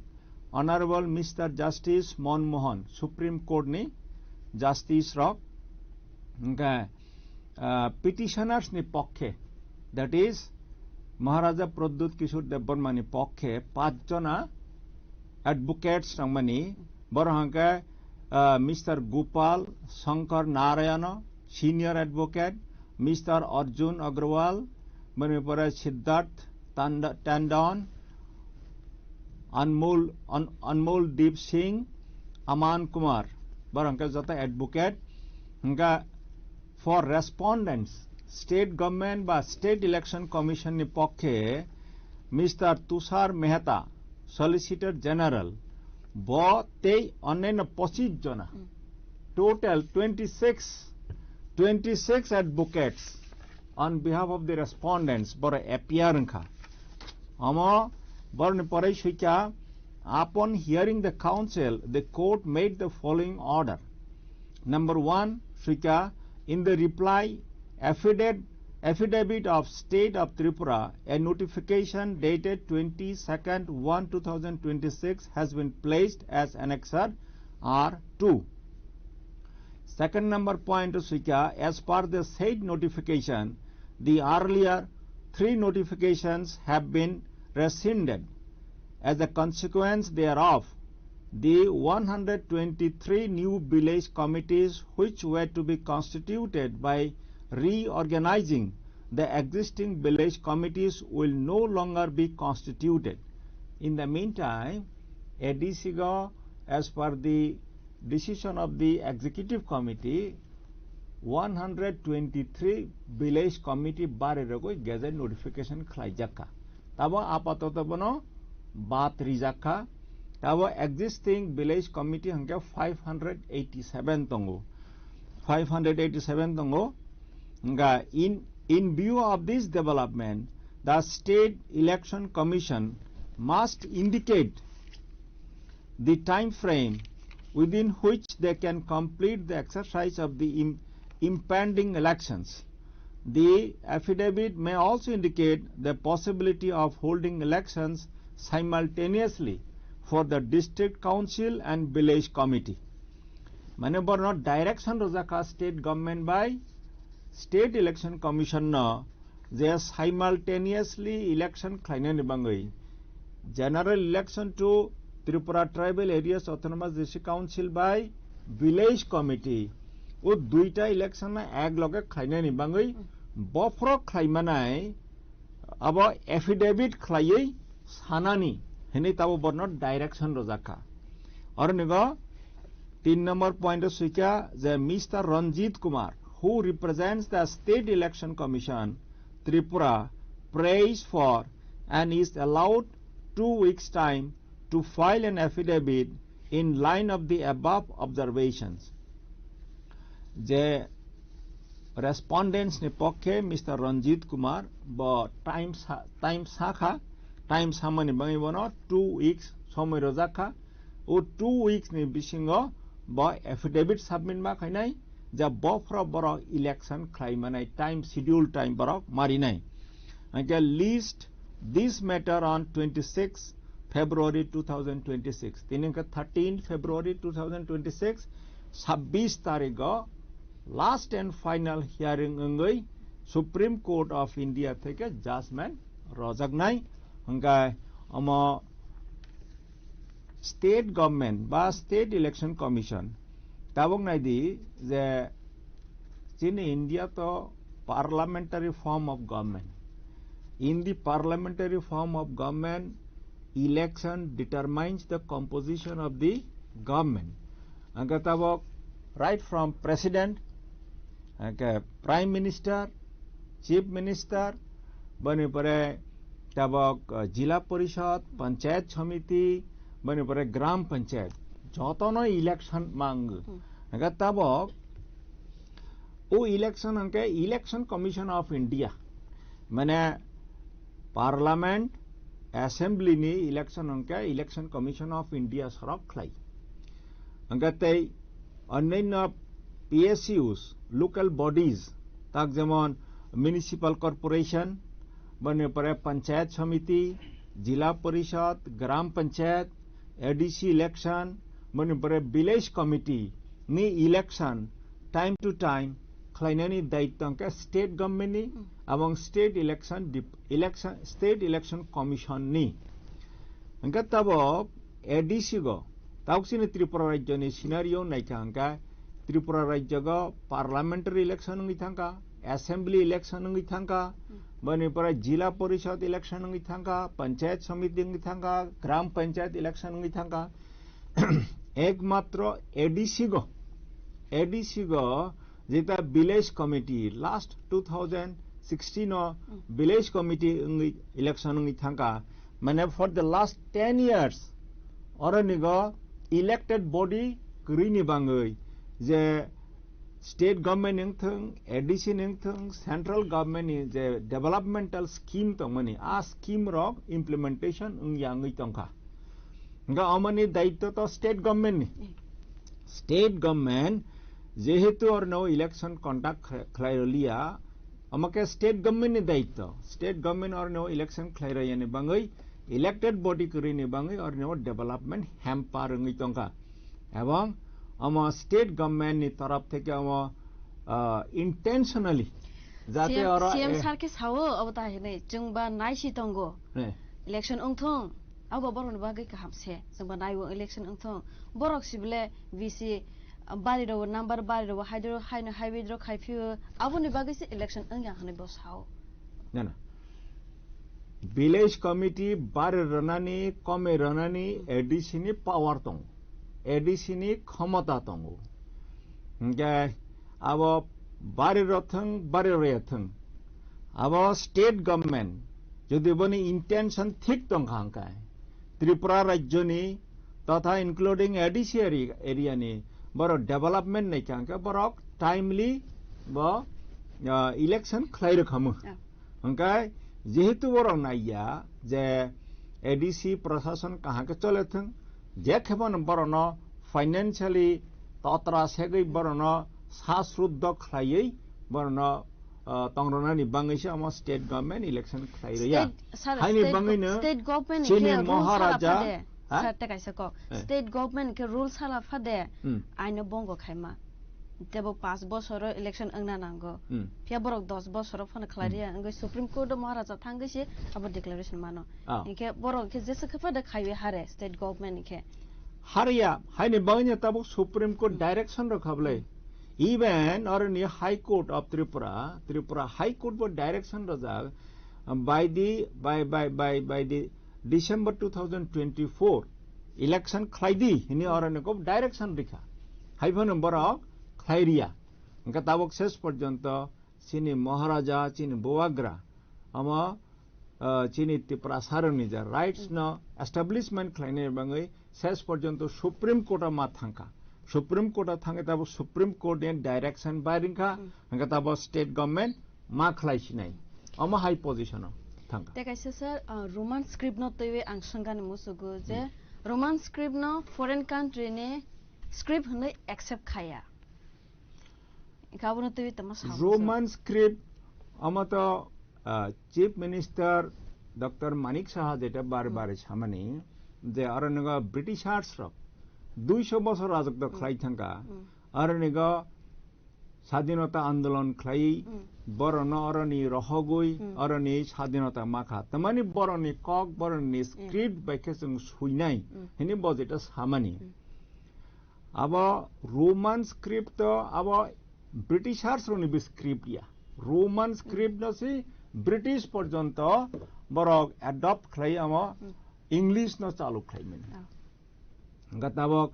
Honorable Mister Justice Mon Mohan, Supreme Court ni Justice rok. Hwnkhe, ah, petitioners ni pokkhe, that is Maharaja Pradyut Kishore Debbarma ni pokkhe pach jona advocates tongmani, borok hwnkhe, ah, Mister Gopal Shankar Narayana, senior advocate, Mister Arjun Agrawal, bini pore Siddharth Tanda-, Tandon, Anmol, An-, Anmol Deep Singh, Aman Kumar, borok hwnkhe joto advocate. Hwnkhe for respondents, state government ba State Election Commission ni pokkhe Mister Tushar Mehta, Solicitor General, bo tei onnaino pochis jona, Hmm. total twenty-six, twenty-six advocates on behalf of the respondents boro appear wngkha. Omo boroni pore suikha, upon hearing the counsel, the court made the following order. Number one, suikha, in the reply affidavit, affidavit of State of Tripura, a notification dated twenty-second one two thousand twenty-six has been placed as annexure R two. Second number point, suikha, as per the said notification, the earlier three notifications have been rescinded. As a consequence thereof, the one hundred twenty-three new village committees which were to be constituted by reorganizing the existing village committees will no longer be constituted. In the meantime, A D C go, as per the decision of the executive committee, one hundred twenty-three village committee bari rogwi gazette notification khlaijak kha. Tabo apatoto bono bad rijak kha. Tabo existing village committee hwnkhe five hundred eighty-seven tongo. Five hundred eighty-seven tongo. Hwnkha in, in view of this development, the State Election Commission must indicate the time frame within which they can complete the exercise of the im-, impending elections. The affidavit may also indicate the possibility of holding elections simultaneously for the district council and village committee. Mane borno direction rojak kha state government bai State Election Commission no je simultaneously election khlainani bangwi general election to Tripura Tribal Areas Autonomous District Council bai village committee o duita election no ek loge khlainani bangwi bophro khlaimanai abo affidavit khlaiwi sanani hinwi tabo borno direction rojak kha. Oro nigo tin number point o suikha je Mister Ranjit Kumar, who represents the State Election Commission, Tripura, prays for and is allowed two weeks time to file an affidavit in line of the above observations. Je respondents ni pokkhe Mister Ranjit Kumar bo time sa, time sakha, time samani bangwi bono two weeks somoi rojak kha. O two weeks ni bisingo bo affidavit submit ma khainai, ja bophro borok election khlai manai time, schedule time borok marinai. Hwnkhe list this matter on twenty-six February two thousand twenty-six. Tini hwnkhe thirteen February two thousand twenty-six, sabbish tarigo last and final hearing wngwi Supreme Court of India theke judgment rojaknai. Hwnkhe omo State Government ba State Election Commission Tabok naidi je chini India to parliamentary form of government. In the parliamentary form of government, election determines the composition of the government. Angka tabok right from president, angka prime minister, chief minister, bani pore tabok, uh, jila porishad, panchayat samiti, bani pore gram panchayat. Jotono election mang. Hmm. Angka tabok, o election angke Election Commission of India. Mane parliament, assembly ni election angke Election Commission of India sorok khlai. Angke tei onyaino P S Us, local bodies, tak jemon municipal corporation, bani pore panchayat samiti, jila porishad, gram panchayat, A D C election, bani pore village committee ni election time to time khlainani daitto angke state government ni, hmm, abong state election dep-, election, state election commission ni. Hingke tabok A D C go, tabok chini Tripura rajyo ni scenario naikha hingke Tripura rajyo go parliamentary election wngwi thangkha, assembly election wngwi thangkha, hmm, bani pore jila porishad election wngwi thangkha, panchayat samiti wngwi thangkha, gram panchayat election wngwi thangkha. Ekmatro A D C go, A D C go jeta village committee last two thousand sixteen o, hmm, village committee wngwi election wngwi thangkha, mane for the last ten years oroni go elected body kwrwini bangwi je state government wngthwng, A D C wngthwng, central government ni je developmental scheme tongmani, a scheme rok implementation wngya wngwi tongkha. Hingke omoni daitto to state government ni. State government jehetu orno election conduct khlai-, khlai roliya, omo khe state government ni daitto. State government orno election khlai royani bangwi elected body kwrwini bangwi orno development hamper wngwi tongkha. Ebong omo state government ni torop theke omo, ah, intentionally jate C M, oro, C M eh, sir khe sao obo ta hinwi chwngba naisi tongo. Eh. Election wngthung. Abo borokni bagwi kaham se, chwngba naiwi election wngthung. Borok sibole V C, ah, bari rok number bari rok haidro haino highway dro khai phio, aboni bagwi se election wngya hinwi bo sao. Na, na. Village committee bari rwnani, komoi rwnani A D C ni power tongo. A D C ni khomota tongo. Hingke abo bari rok thung, bari rwya thung. Abo state government jodi boni intention thik tongkha hingkhe Tripura rajyoni totha including A D C area, area ni borok development naikha hingkhe borok timely bo, ah, election khlai rwkhamu. Ah. Hingkhe jehetu borok naiya je A D C prashason kaham khe chole thung, je khe bono borokno financially totra segwi borokno sa sruddho khlaiwi borokno, ah, tongronani bangwi se omo state government election khlai rwya. State, sir, Haini state go-, bangwino state government chini khe rule Maharaja, sala phade. Ha? Sir, tei kaisa kok. Eh. State government khe rule sala phade, hmm, aino bongo khaima. Tebo panch bosoro election wngna nango. Hmm. Phiya borok dos bosoro phano khlai Hmm. rwya, wngwi Supreme Court o Maharaja thangwi se abo declaration mano. Ah. Hinkhe borok khe jesa khe phade khaiwi hare state government hinkhe. Harya, haini bagwino tabuk Supreme Court Hmm. direction rwkha bwlai. Hmm. Even oroni High Court of Tripura, Tripura High Court bo direction rwjak, um, by the, by, by, by, by the December two thousand twenty-four election khlai di hini Hmm. oroni kok direction rikha. Haiphano borok khlai riya. Hingkhe tabuk ses porjonto chini Maharaja, chini Bubagra, omo, ah, chini Tiprasarokni je rights no establishment khlainai bagwi ses porjonto Supreme Court o ma thangkha. Supreme Court o thangwi tabuk Supreme Court ni direction bai ringkha, Hmm. hingkhe tabuk state government ma khlai sinai. Omo hai position o thangkha. Tei kaisa sir, ah, Roman script no twiwi ang swngani musugo je Hmm. Roman script no foreign country ni script hwnwi accept khaya. Hingkhe abono twiwi tongma sao Roman script, omo to, ah, Chief Minister Doctor Manik Saha jeta bar Hmm. bar samani je aro nwngo Britishers rok duiso bosor rajotw Hmm. khlai thangkha. Hmm. Aro nwngo sadinota andolon khlai Hmm. borokno oroni rohogwi Hmm. oroni sadinota makha. Tamani borokni kok, borokni Hmm. script bai khe chwng suinai Hmm. hini bo jeta samani. Hmm. Abo Roman script to abo Britishers rokni bo script ya. Roman script no si British porjonto borok adopt khlai amo Hmm. English no chalu khlai mani. Ah. Hwnkhe tabok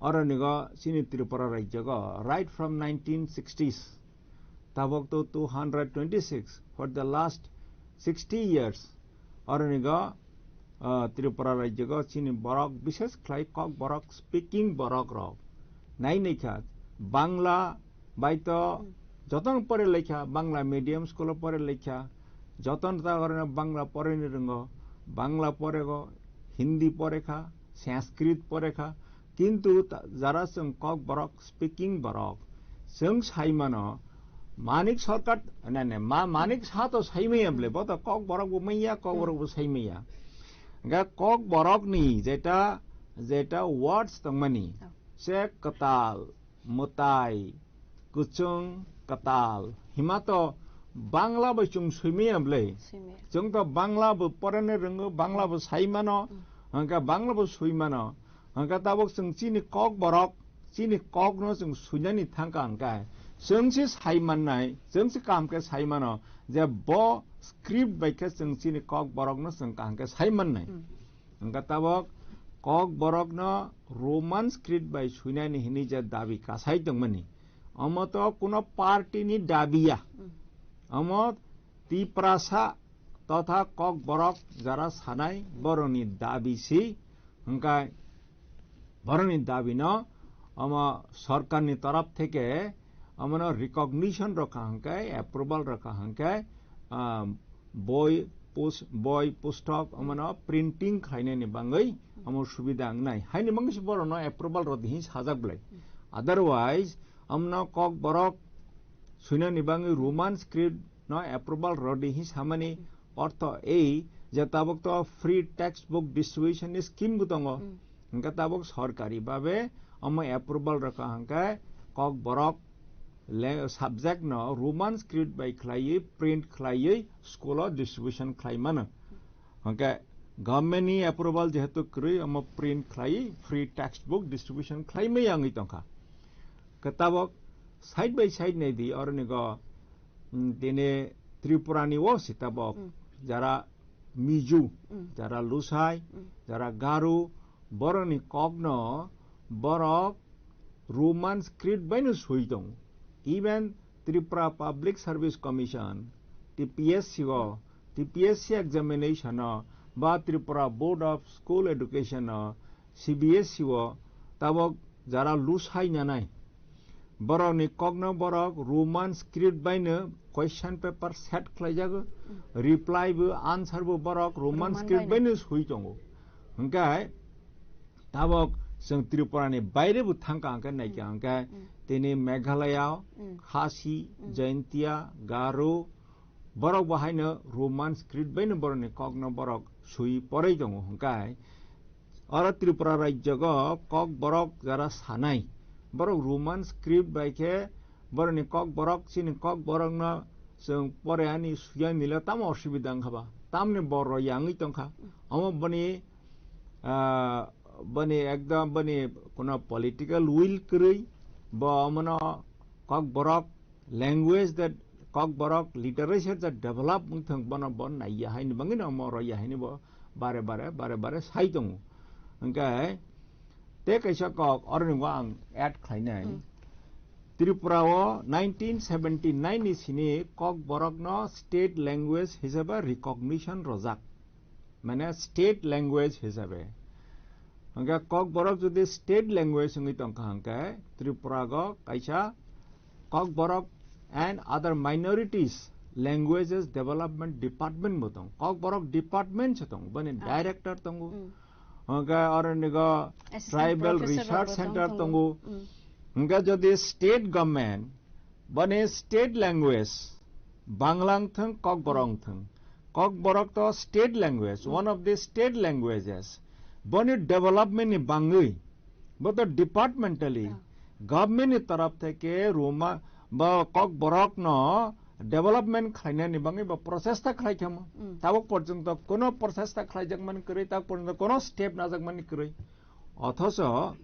oro nigo chini Tripura rajyo go right from nineteen sixties tabok to two hundred twenty-six for the last sixty years oro nigo, ah, Tripura rajyo go chini borok bishes khlai kok borok speaking borok rok nai nai kha Bangla bai to Hmm. jotono pore lekha Bangla medium school o pore lekha jotono ta oro Bangla pore ni ringo Bangla pore go Hindi pore kha Sanskrit pore kha kintu ta-, jara chwng kok borok speaking borok chwng sai mano Manik Sarkar, ne, ne, ma-, Manik Saha to sai maya bole, bo to kok borok bo maya, kok Hmm. borok bo sai maya. Ga kok borok ni jeta, jeta words tongmani, Oh. se kwtal, mwtai, kwchwng, kwtal. Hima to Bangla bo chwng sui maya bole. Sui maya. Chwng to Bangla bo porene rwngo, Bangla bo sai mano, Hmm. hwnkhe Bangla bo sui mano. Hwnkhe tabok chwng chini kok borok, chini kokno chwng suinani thangkha hwnkhe, chwng se sai mannai, chwng se kaham khe sai mano je bo script bai khe chwng chini kok borokno chwng kaham khe sai mannai. Hmm. Hwnkhe tabok kok borokno Roman script bai suinani hwnwi je dabi kasai tongmani, omo to kuno party ni dabi ya. Hmm. Omo Tiprasa totha kok borok jara sanai borokni dabi si hwnkhe borokni dabi no omo sorkar ni torop theke omono recognition rokha hwnkhe approval rokha hwnkhe, ah, boi pus-, boi pustok omono printing khlainani bangwi omo subida wngnai haini bangwi se borokno approval rodi hin sajak belai. Otherwise omono kok borok suinani bangwi Roman script no approval rodi hi samani ortho ei je tabok to free textbook distribution ni scheme bo tongo. Hmm. Hwnkhe tabok sorkari babe omo approval rokha hwnkhe kok borok le-, subject no Roman script bai khlaiwi print khlaiwi school o distribution khlai mano. Hwnkhe government ni approval jehetu kwrwi omo print khlaiwi free textbook distribution khlai maya wngwi tongkha. Khe tabok side by side nai di oroni go Mm, tini Tripura ni o si tabok, Mm. jara Mizo, Mm. jara Lusai, Mm. jara Garo, borokni kokno borok Roman script baino sui tongo. Even Tripura Public Service Commission, T P S C o, T P S C examination o, ba Tripura Board of School Education o, C B S E o tabok jara Lusai nanai. Borokni kokno borok Roman script baino question paper set khlaijago. Reply bo, answer bo borok Roman Roman script baino. Baino sui tongo. Hwnkhe tabok chwng Tripura ni baire bo thangkha hwnkhe naikha Mm. hwnkhe Mm. tini Meghalaya, Mm. Khasi, Mm. Jaintia, Garo, borok bo haino Roman script baino borokni kokno borok sui poroi tongo hwnkhe oro Tripura rajyogo kok borok jara sanai borok Roman script bai khe borokni kok borok chini kok borokno chwng pore ani suyani le tamo osubida wngkha ba tamni bo roya wngwi tongkha omo boni ah, boni ekdom boni kono political will kwrwi bo omono kok borok language that kok borok literature that develop wngthang bono bo naiya haini bangino omo roya haini bo bare bare bare bare sai tongo. Hwnkhe te kaisa kok oroni bo ang add khlainai. Hmm. Tripura o nineteen seventy nine ni sini kok borokno state language hisabe recognition rojak. Mane state language hisabe. Hwnkhe Kokborok jodi state language wngwi tongkha hwnkhe Tripura go kaisa Kokborok and other minorities languages development department bo tong. Kokborok department se tong. Boni Ah. director tongo. Mm. Hwnkhe oro nigo Assistant tribal professor research rokbo center tong tongo. Tongo. Mm. Hwnkhe jodi state government boni state language Bangla wngthwng, Kokborok wngthwng. Kokborok to state language, Hmm. one of the state languages. Boni development ni bangwi, bo to departmentally, Yeah. government ni taraf theke Roma, bo Kokborok no development khlainani bangwi bo prochesta khlai khamo. Hmm. Tabok porjonto kono prochesta khlaijak mani kwrwi, tabok porjonto kono step najak mani kwrwi. Othocho,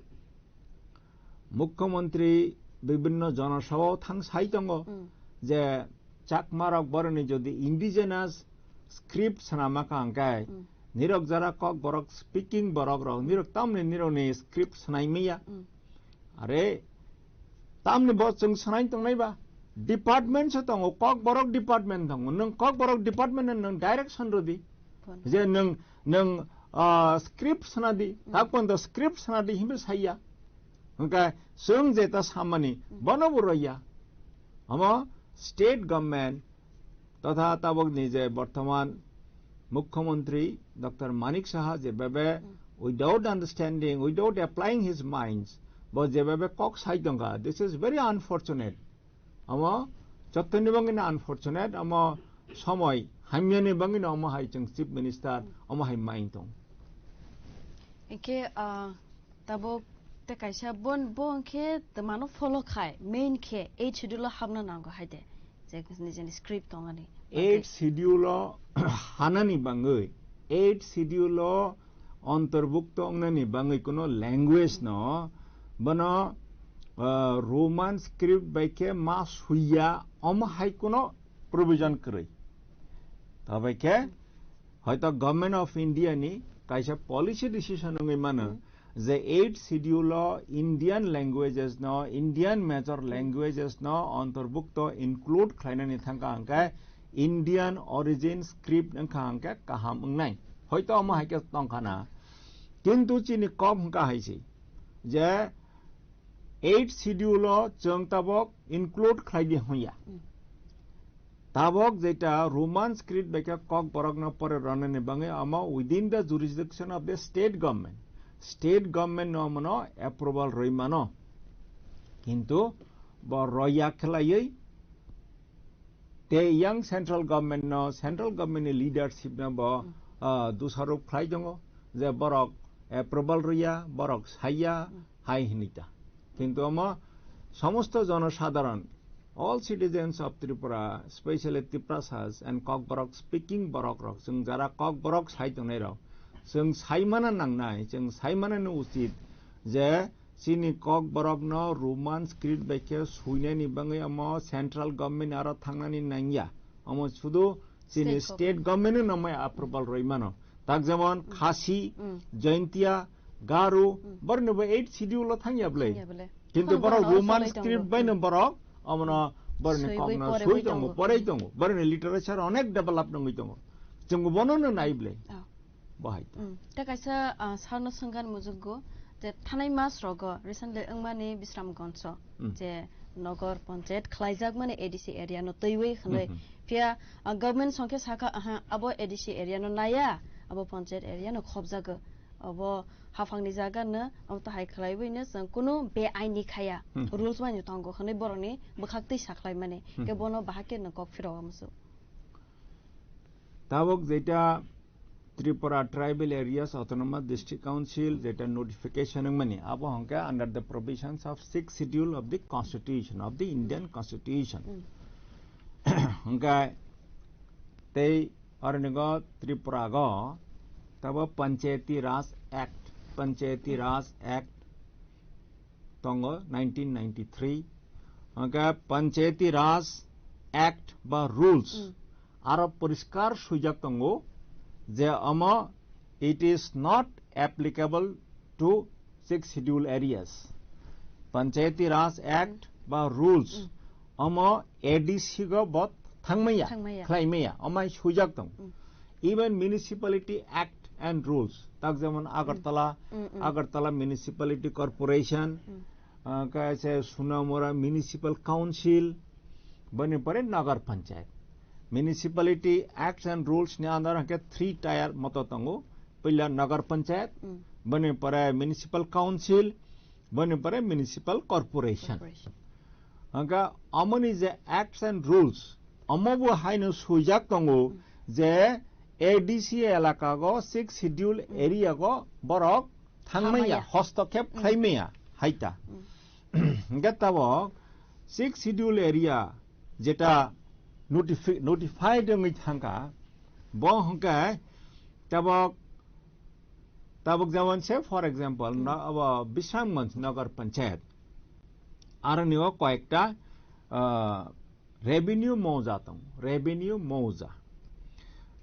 Mukhyamantri bibhinno jonosabhao thang sai tongo Hmm. je Chakmarok boroni jodi indigenous script swnama kha hwnkhe Hmm. nirok jara Kokborok speaking borok rok nirok tamni nirokni script swnai maya. Hmm. Are tamni bo chwng swnai tongnai ba department se tongo, Kokborok department tongo, nwng Kokborok department no nwng direction rwdi. Bono. Je nwng, nwng, ah, script swnadi, Hmm. tak pono script swnadi hinwi saiya. Hwnkhe chwng jeta samani, Hmm. bono bo roya. Omo state government totha tabokni je bortoman Mukhyamantri Doctor Manik Saha je bebe Hmm. without understanding, without applying his minds, bo je bebe kok sai tongkha, this is very unfortunate. Omo jottoni bangwino unfortunate, omo somoi hamyani bangwino omo hai chwng Chief Minister, omo hai main tong. Hingke, ah, tabuk te kaisa bon, bo hingke twmano follow khai, main khe eight schedule o hapna nango hai de, je nijeni script tongmani. Eight schedule o hanani bangwi, eight schedule o Antorbukto wngnani bangwi kuno language no bono, ah, Roman script bai khe ma suiya, omo hai kuno provision kwrwi. Tabai khe hoito Government of India ni kaisa policy decision wngwi mano Hmm. je eighth schedule o Indian languages no, Indian major languages no antorbukto include khlainani thangkha hwnkhe Indian origin script wngkha hwnkhe kaham wngnai. Hoito omo hai khe tongkha na. Kintu chini kok hwnkha hai se je eighth schedule o chwng tabok include khlai di hwnya. Hmm. Tabok jeta Roman script bai khe Kokborok no pore rwnani bangwi omo within the jurisdiction of the state government. State government no omono approval rwi mano. Kintu bo roya khlaiwi tei yang central government no, central government ni leadership no bo, Hmm. ah, dusarop khlai tongo je borok approval rwya, borok saiya, Hmm. hai hinwi ta. Kintu omo somosto jonosadharon, all citizens of Tripura, especially Tiprasas and Kokborok speaking borok rok, chwng jara Kokborok sai tongnai rok, chwng sai mana nangnai, chwng sai mana ni uchit je chini Kokborok no Roman script bai khe suinani bangwi omo central government aro thangnani nangya. Omo sudu chini State state government no mai approval rwi mano. Tak jemon Khasi, Hmm. Jaintia, Garo, Hmm. borni bo eighth schedule o thangya bwle. Thangya bwle. Kintu Khon borok borok Roman solai tongo. Script bai no borok omono borni Swiwi kokno porwi sui tongo, tongo. Porwi tongo. Borni literature onek develop nongwi tongo. Chwng bono no nai bwle. Oh. Bo hai ta. Hmm. Tei kaisa, ah, sarno swngkhan mujugo je thanai mas rogo recently wngmani Bisramganj o Hmm. je nogor panchayat khlaijak mani A D C area no twiwi hwnwi Hmm, hmm. Phiya, ah, government songkhe sakha, aha, abo A D C area no naya, abo panchayat area no khobjago. Abo haphangni jaga no, abo to hai khlaiwi no chwng kunu be aini khaya, Hmm. rules bai no tongo hwnwi borokni bwkhak twi sakhlai mani. Hmm. Khe bono bahai khe no kok phirok musu. Tabok jeta Tripura Tribal Areas Autonomous District Council jeta notification wngmani, abo hwnkhe under the provisions of sixth schedule of the Constitution, of the Indian Constitution. Hmm. Hwnkhe tei oronigo Tripura go tabo Panchayati Raj Act, Panchayati Raj Act tongo nineteen ninety-three. Hwnkhe Panchayati Raj Act ba rules Hmm. aro poriskar swijak tongo je omo it is not applicable to sixth schedule areas. Panchayati Raj Act ba rules Hmm. omo A D C go bo thangmaya, Thangmaya. Khlaimaya, omo hai swijak tongo. Hmm. Even Municipality Act and Rules, tak jemon Agartala, Hmm, hmm. Agartala Municipality Corporation, Hmm. ah, kaisa Sonamura Municipal Council, boni pore Nagar Panchayat. Municipality Acts and Rules ni under hwnkhe three tier moto tongo. Puila Nagar Panchayat, Hmm. boni pore Municipal Council, boni pore Municipal Corporation. Corporation. Hwnkhe amoni je acts and rules, omo bo haino swijak tongo Hmm. je A D C elaka go sixth schedule Hmm. area go borok thangmaya, Thangmaya. Hostokhep Hmm. khlaimaya, hai ta. Hmm. Hwnkhe tabok sixth schedule area jeta notifi-, notified wngwi thangkha, bo hwnkhe tabok, tabok jemon se, for example, Hmm. no, abo Bisramganj Nagar Panchayat. Aroni o koyekta, ah, revenue mouja tong, revenue mouja.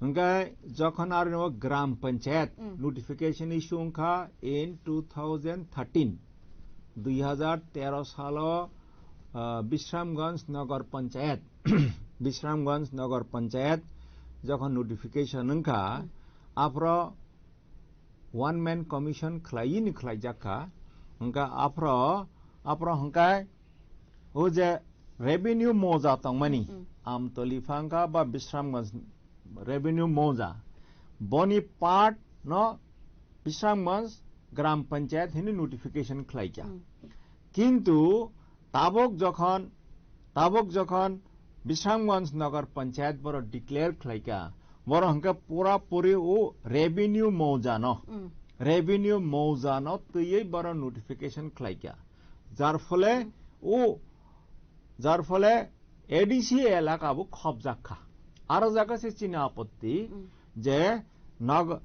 Hingke jokhon aroni o gram panchayat Mm. notification issue wngkha in two thousand thirteen, dui hazar tero salo, ah, Bisramganj Nagar Panchayat, Bisramganj Nagar Panchayat jokhon notification wngkha, Mm. aphro one man commission khwlaiyini khwlaijak kha. Hwnkha aphro, aphro hwnkhe o je revenue mouja tongmani, Mm, mm. Amtoli phangkha ba Bisramganj revenue mouja, boni part no Bisramganj Gram Panchayat hini notification khwlaikha. Mm. Kintu tabok jokhon, tabok jokhon Bisramganj Nagar Panchayat boro declare khlaikha, boro hwnkhe pura puri o revenue mouja no, Mm. revenue mouja no twiwi boro notification khlaikha. Jar phole Mm. o, jar phole A D C elaka bo khobjak kha. Aro jaga se chini apotti Mm. je Nag-,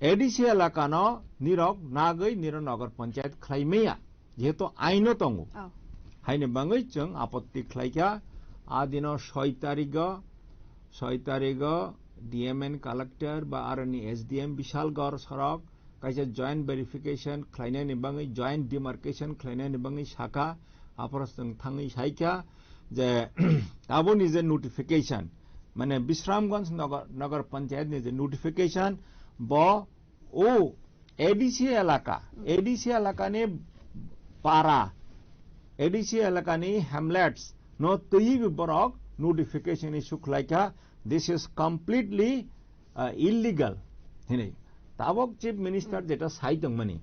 A D C elakano nirok nagwi niro Nagar Panchayat khlai maya, jehetu aino tongo. Oh. Haini bangwi chwng apotti khlaikha, a dino soi tarigo, soi tarigo D M and collector ba aroni S D M Bishalgarh sorok kaisa joint verification khlainani bangwi, joint demarcation khlainani bangwi sakha, aphoro chwng thangwi saikha je aboni je notification, mane Bisramganj Nagar, Nagar Panchayat ni je notification, bo o A D C elaka, Mm. A D C elakani para, A D C elakani hamlets no twiwi borok notification issue khlaikha, "This is completely, uh, illegal," hinwi. Tabok Chief Minister Mm. jeta sai tongmani,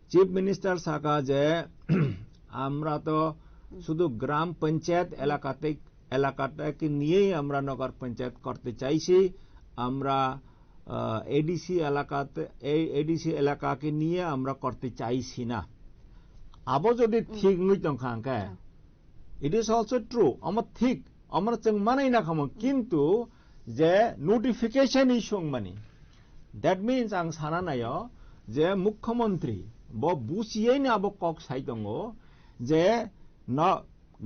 Chief Minister saka je, "আমরা তো শুধু গ্রাম পঞ্চায়েত এলাকাতে, এলাকাটাকে নিয়েই আমরা নগর পঞ্চায়েত করতে চাইছি, আমরা, আহ, এডিসি এলাকাতে, এই এডিসি এলাকাকে নিয়ে আমরা করতে চাইছি না।" Abo jodi Mm. thik wngwi tongkha hwnkhe, Mm. It is also true. Omo thik. Omo chwng manai na khamu. Kintu je notification issue wngmani. That means ang sana naio je mukhyamantri bo busiyaini abo kok sai tongo je no,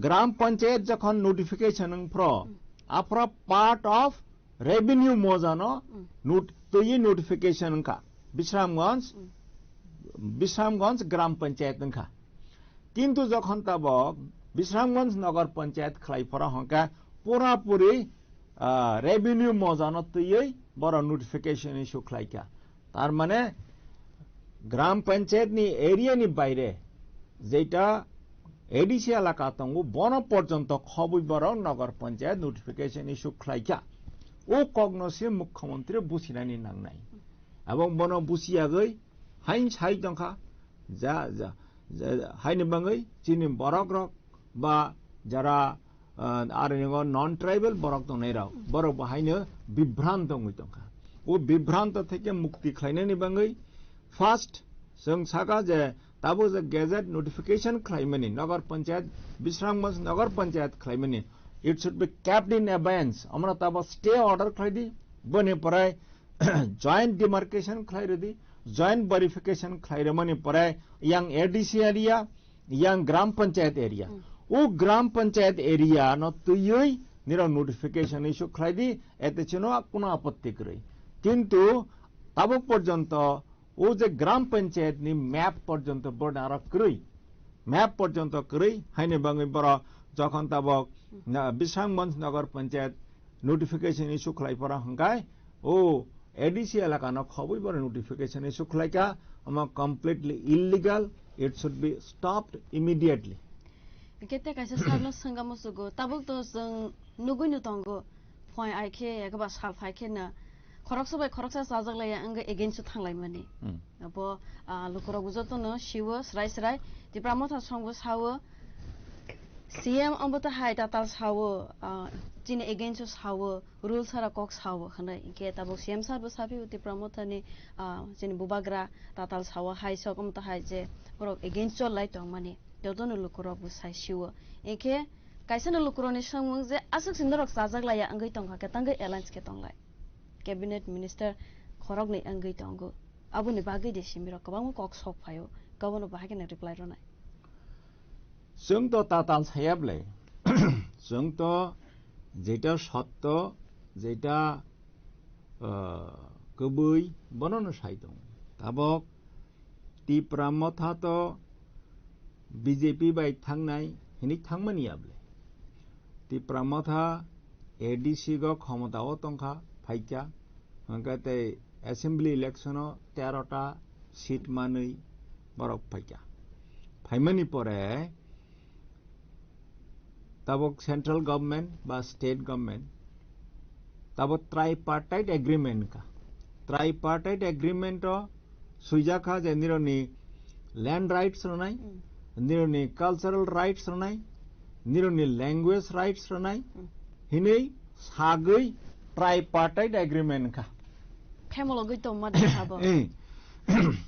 gram panchayat jokhon notification wngphro, aphro part of revenue mojano Mm. not-, twiwi notification wngkha. Bisramganj, Mm. Bisramganj gram panchayat wngkha. Kintu jokhon tabok Bisramganj Nagar Panchayat khlai phora hwnkhe pura puri, ah, revenue mojano twiwi boro notification issue khlaikha. Tar mane gram panchayat ni area ni baire jeita A D C elaka tongo, bono porjonto khobwi borok Nagar Panchayat notification issue khlaikha. O kokno se mukhyamantri businani nangnai. Abong bono busiyagwi hain sai tongkha. Ja, ja, ja, haini bangwi chini borok rok ba jara, ah, aroni non tribal borok tongnai rok, borok bo haino bibhranto wngwi tongkha. O bibhranto theke mukti khlainani bangwi first chwng saka je tabuk je gazette notification khlaimani, Nagar Panchayat, Bisramganj Nagar Panchayat khlaimani, it should be kept in abeyance. Amra tabo stay order khlaidi, boni pore joint demarcation khlai rwdi, joint verification khlai rwmani pore yang A D C area, yang gram panchayat area. Hmm. O gram panchayat area no twiwi nirok notification issue khlai di, ete chino kuno apotti kwrwi. Kintu tabuk porjonto o je gram panchayat ni map porjonto borok aro kwrwi. Map porjonto kwrwi, haini bangwi borok jokhon tabok na Bisramganj Nagar Panchayat notification issue khlai phora hwnkhe o A D C elaka no khobwi boro notification issue khlaikha, omo completely illegal, it should be stopped immediately. Hwnkhe tei kaisa sakno swngamo sugo, tabuk to chwng nugwi no tongo, phai ai khe, eke ba sal phai khe no, khoroksa bai khoroksa chajak laiya wngwi against o thang laimani. Hmm. Abo, ah, lukurok bo jotono siwo srai srai, Tipra Motha songbo sawo, C M obo to hai tatal sawo, ah, chini against o sawo, rule sara kok sawo hwnwi. Hinkhe tabuk C M sir bo saphio Tipra Motha ni, ah, chini bubagra tatal sawo hai sok omo to hai je borok against o lai tongmani. Jotono lukurok bo sai siwo. Hinkhe kaisa no lukurok ni swngmung je aswk se norok chajak laiya wngwi tongkha khe tangwi alliance khe tonglai. Cabinet minister khoroknwi wngwi tongo. Aboni bagwi de simirok kwbangma kok sok phaio, kwbangno bahai kheno reply rwnai. Chwng to tatal saya ble. Chwng to jeta sotto, jeta, ah, kwbwi, bono no sai tongo. Tabok Tipra Motha to B J P bai thangnai hinwi thangmani ya ble. Tipra Motha A D C go khomota o tongkha, phaikha. Hwnkhe tei assembly election o tero ta seat manwi borok phaikha. Phaimani pore tabok central government ba state government tabok tripartite agreement ka. Tripartite agreement o swijak kha je nironi land rights rwnai, Hmm. nironi cultural rights rwnai, nironi language rights rwnai, Hmm. hinwi sagwi tripartite agreement kha. Phemologwi tongma de sabo. Eh.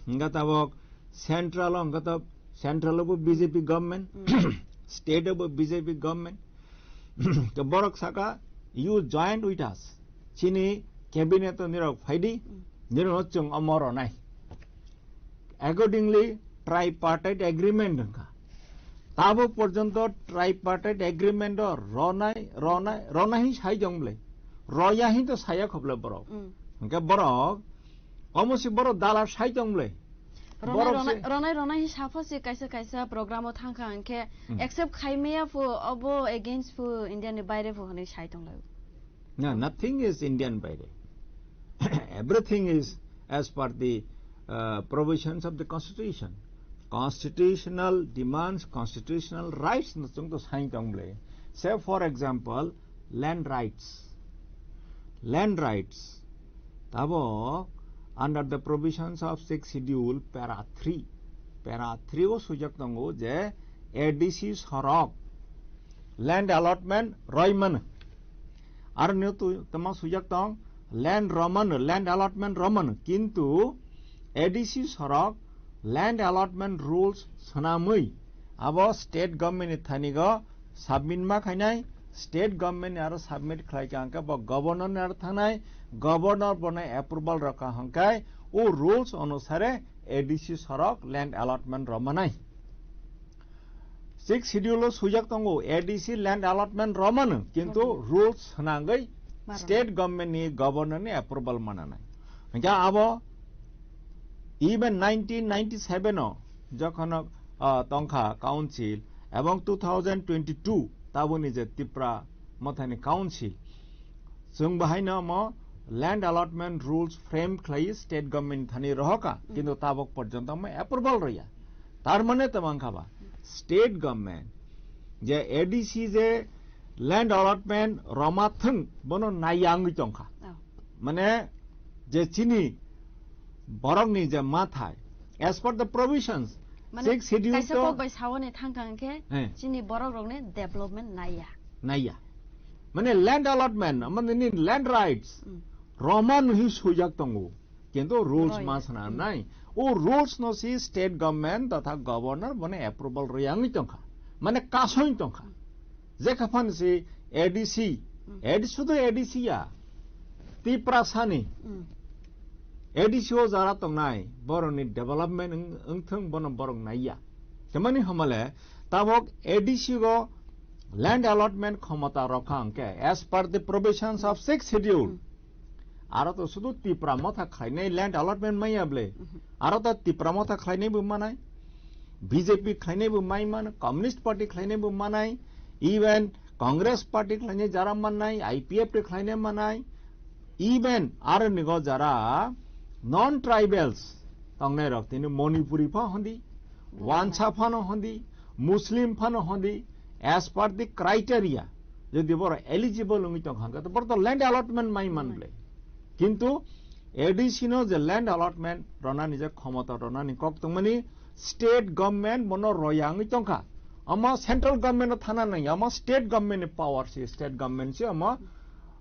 Hwnkhe tabok central o hwnkhe to central o bo B J P government, Hmm. state o bo B J P government. To borok saka, "You joined with us." Chini cabinet o nirok phaidi, Hmm. nirok chwng omo ronai. Accordingly, tripartite agreement wngkha. Tabo porjonto tripartite agreement o ronai, ronai, ronai hi sai jong ble. Roya hi to saya khoble borok. Mm. Hwnkhe borok, omo si borok dala sai jong ble. Ronai, borok ronai, se ronai, ronai hi sapho se kaisa, kaisa program o thangkha hwnkhe Mm. accept khaimaya phu, obo against phu, India ni baire phu hwnwi sai tong lai. No, nothing is Indian baire. Everything is as per the, uh, provisions of the constitution. Constitutional demands, constitutional rights no chwng to sai tong ble. Say, for example, land rights. Land rights. Tabo, under the provisions of sixth schedule, para three. Para three o sujak tongo je A D C sorok land allotment roimano. Aro nw tu tama sujak tong, land romano, land allotment romano. Kintu A D C sorok land allotment rules swnamwi abo state government ni thani go submit ma khainai, state government ni aro submit khlai ka hwnkhe bo governor ni aro thangnai, governor bono approval rwkha hwnkhe o rules onusare A D C sorok land allotment romanai. Sixth schedule o swijak tongo, A D C land allotment romano, kintu Romano. rules swnangwi Maro. state government ni governor ni approval mananai. Hwnkhe abo even nineteen ninety-seven o jokhon, ah, tongkha council ebong two thousand twenty-two taboni je Tipra Mothani council, chwng bahaino omo land allotment rules frame khlai state government thani rohoka, Mm. kintu tabok porjonto omo approval rwya. Tar mane tamo wngkha ba, state government je A D C je land allotment roma thwng, bono naiya wngwi tongkha. Oh. Mane je chini borokni je mathai, as per the provisions, Mane sixth schedule kaisa to kok bai sawani thangkha hwnkhe Eh. chini borok rokni development naiya. Naiya. Mane land allotment, mane ni land rights, Mm. roma nwi swijak tongo. Kintu rules Roya. ma swnam nai. O rules no si state government totha governor bono approval rwya wngwi tongkha. Mane kasoi tongkha. Jekha phan si A D C, Mm. A D C sudu A D C ya. Tiprasani. Mm. A D C o jara tongnai, boroni development wng-, wngthwng bono borok naiya. Tamani hamale, tabok A D C go land allotment khomota rokha hwnkhe, as per the provisions of sixth schedule. Mm. Aro to sudu Tipra Motha khlainai land allotment maya ble. Mhm. Aro to Tipra Motha khlainai bo manai. B J P khlainai bo mai mano, Communist Party khlainai bo manai, even Congress Party khlainai jara manai, I P F T khlainai manai, even aro nigo jara non tribals tongnai rok tini Manipuri pha hondi, Wansa phano hondi, Muslim phano hondi, as per the criteria, jodi boro eligible wngwi tong kha, to boro to land allotment mai man ble. Kintu A D C no je land allotment ronani je khomota ronani kok tongmani state government bono roya wngwi tong kha. Omo central government no thana nai, omo state government ni power si, state government si omo,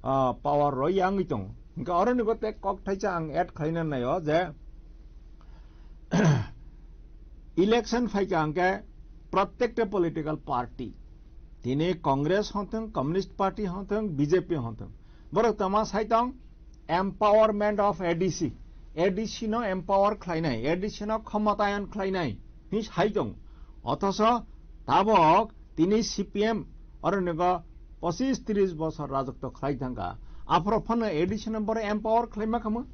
ah, power roya wngwi tongo. Hingke oro ni bo te kok thaisa ang add khlaina naio je, election phaikha hingke protecta political party, tini Congress hongthong, Communist Party hongthong, B J P hongthong, borok tama sai tong empowerment of A D C, A D C no empower khlainai, A D C no khomatayan khlainai, hi sai tong. Othoso Tabok tini C P M oro nigo pochis tris bosor rajotwo khlai thangkha. Aphuru phano A D C no boro empower khlaima khamo,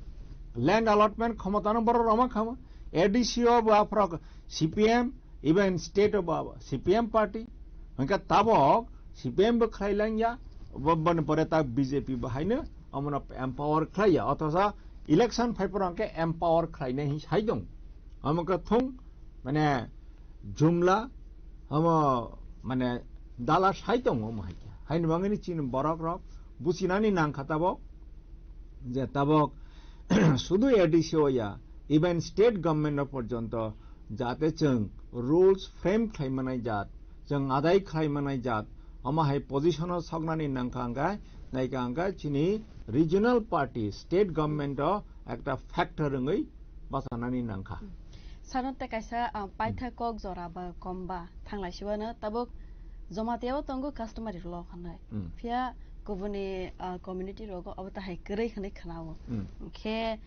land allotment khomotano boro rwma khamo. A D C o bo aphuru C P M, even state o bo C P M party. Hwnkhe tabok C P M bo khlai langya, bo-, boni pore ta B J P bo haino omono empower khlaiya. Othosa election phaiphuru hwnkhe empower khlainai hin sai dong. Omo khe thung, mane, jumla, omo, mane, dala sai tongo omo hai khe. Haini bagwini chini borok rok buchinani nangkha tabok, je tabok sudu A D C o ya, even state government o porjonto jate chwng rules frame khlai manai jat, chwng adai khlai manai jat, omo hai position o soknani nangkha hwnkhe, naikha hwnkhe chini regional party, state government o ekta factor wngwi bachanani nangkha. Sano tei kaisa, ah, paitha kok jora ba kom ba thanglai sibano tabuk Jamatia o tongo customary law hwnwi. Hmm. Phiya kubuni, ah, community rogo abo ta hai kwrwi hwnwi khwnao. Hmm. Khe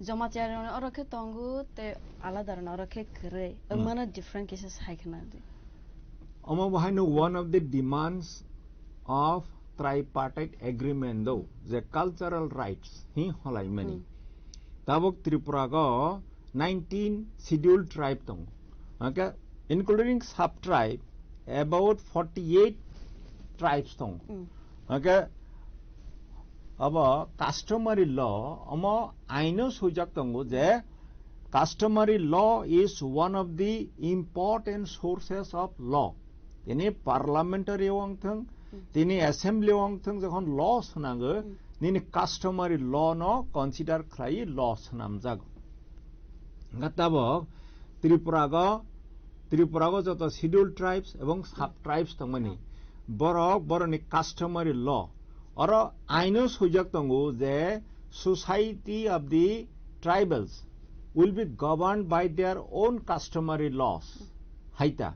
Jamatia rok oro khe tongo tei alada rok oro khe kwrwi. Hmm. Wngmano different kisa sai khwna di. Omo bo haino one of the demands of tripartite agreement do, je cultural rights hi holaimani. Hmm. Tabuk Tripura go nineteen scheduled tribe tongo. Hwnkhe including sub tribe about forty-eight tribes tongo. Hmm. Hwnkhe abo customary law, omo aino swijak tongo je customary law is one of the important sources of law. Tini parliamentary wng thung, hmm, tini assembly wng thung, jokhon law swnango, hmm, nini customary law no consider khlai law swnamjago. Hwnkhe tabok Tripura go, Tripura go joto scheduled tribes ebong sub tribes tongmani. Borok, boroni customary law. Oro aino swijak tongo je society of the tribals will be governed by their own customary laws. Haita.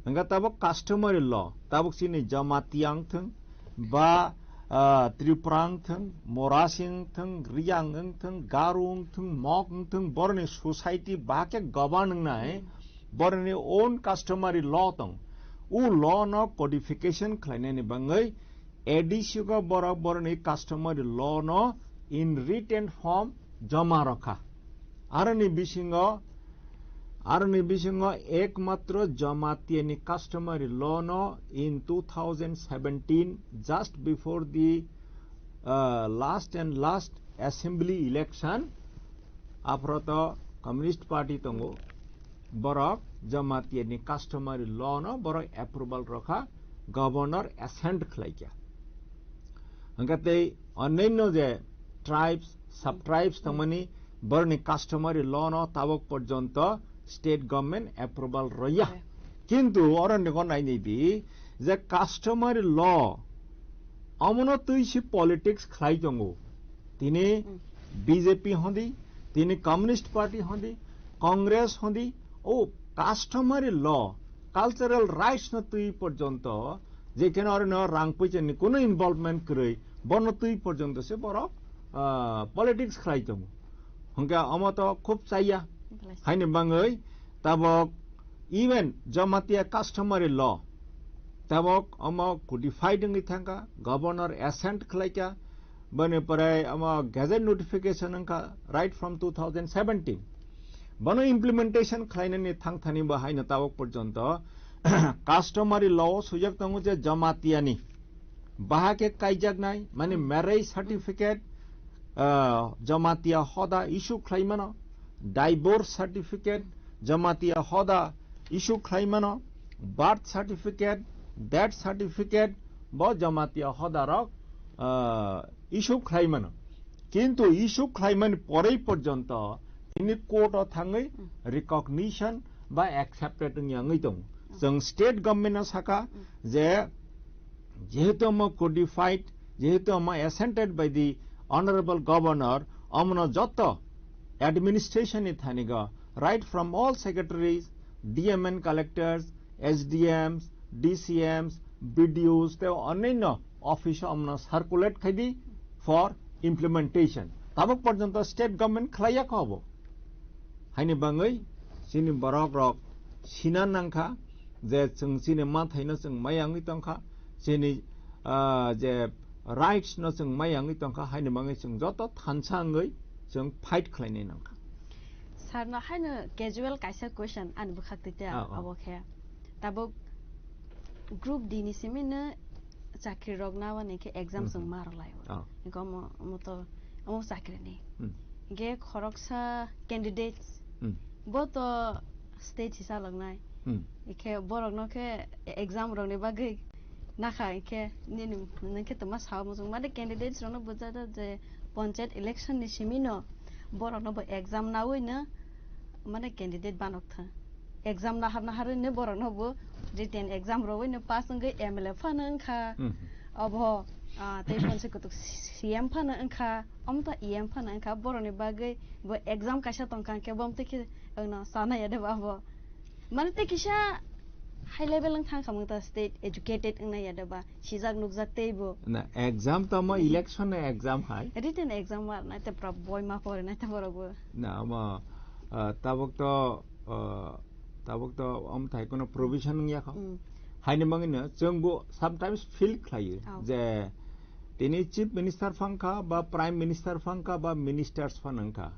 Hwnkhe tabok customary law, tabok chini Jamatia wng thung, ba, ah, Tripura wng thung, Morasing wng thung, Riyang wng thung, Garo wng thung, Mok wng thung, boroni society ba khe govern wngnai, boroni own customary law tong. U law no codification khlainani bangwi A D C go borok boroni customary law no in written form joma rokha. Aroni bisingo, aroni bisingo ekmatro Jamatia ni customary law no in two thousand seventeen, just before the, uh, last and last assembly election, aphroto Communist Party tongo, borok Jamatia ni customary law no borok approval rokha, governor assent khlaikha. Hwnkhe tei onyaino je tribes, sub-tribes tongmani borokni customary law no tabok porjonto state government approval roya. Roya. Kintu oro nigo nainai di je customary law omono twi si politics khlai tongo. Tini Hmm. B J P hondi, tini Communist Party hondi, Congress hondi, o customary law, cultural rights no twi porjonto, jekheno aro no rang puisa ni kuno involvement kwrwi, bono twi porjonto se borok, ah, politics khlai tongo. Hwnkhe omo to khub chaya. Belai. Haini bangwi tabok even Jamatia customary law, tabok omo codified wngwi thangkha, governor assent khlaikha, boni pore omo gazette notification wngkha right from two thousand seventeen. Bono implementation khlainani thangthani bo haino tabok porjonto customary law o swijak tongo je Jamatia ni bahai khe kaijaknai, mani marriage certificate, ah, Jamatia hoda issue khlai mano, divorce certificate Jamatia hoda issue khlai mano, birth certificate, death certificate bo Jamatia hoda rok, ah, issue khlai mano. Kintu issue khlaimani porei porjonto tini court o thangwi recognition ba accepted wngya wngwi tongo. Chwng state government no saka je jehetu omo codified, jehetu omo assented by the honorable governor, omono joto administration ni thanigo right from all secretaries, D M and collectors, S D Ms, D C Ms, B D Os tei onyaino office o omono circulate khaidi for implementation. Tabuk porjonto state government khlaiya kho obo. Haini bangwi chini borok rok sina nangkha, je chwng chini manthaino chwng maya wngwi tongkha, chini, ah, je rights no chwng maya wngwi tongkha, haini bagwi chwng joto thansa wngwi chwng fight khlainai nangkha. Sir no haino casual kaisa question ani bwkhak twi ta. Ah, ah. Abo khe tabuk group D ni simi no chakri rok na wani khe exam chwng Mhm. ma rwlai o. Ah. Hingke omo, omo to, omo chakri ni. Hmm. Hingke khoroksa candidates Hmm. bo to state hisa lognai. Hmm. Ikhe borok no khe exam rok ni bagwi nakha, ikhe nini, nini khe tongma sao muchung mani candidates rok no bujada je panchayat election ni simi no borok no bo exam nawi no mane candidate banok thang. Exam nahar nahar no borok no bo written exam rogwi no pass wngwi M L A phano wngkha. Hmm. Obo, ah, tei ponse kutuk C M phano wngkha, omo to E M phano wngkha, borokni bagwi bo exam kaisa tongkha, hwnkhe bo omtwi khe wngno sana ya de ba bo. Mane tei kisa high level wng thang kha, mung ta state educated wngna ya de ba, sijak nukjak tei bo. Na, exam to mo Hmm. election ni exam hai. Written exam war nai te pura boi ma pore nai te borok bo. Na, omo, ah, tabuk to, ah, tabuk to omo thai kono provision wng ya kho. Hmm. Haini bagwino chwng bo sometimes feel khlaio Oh. je tini chief minister phangkha ba prime minister phangkha ba ministers phano wngkha.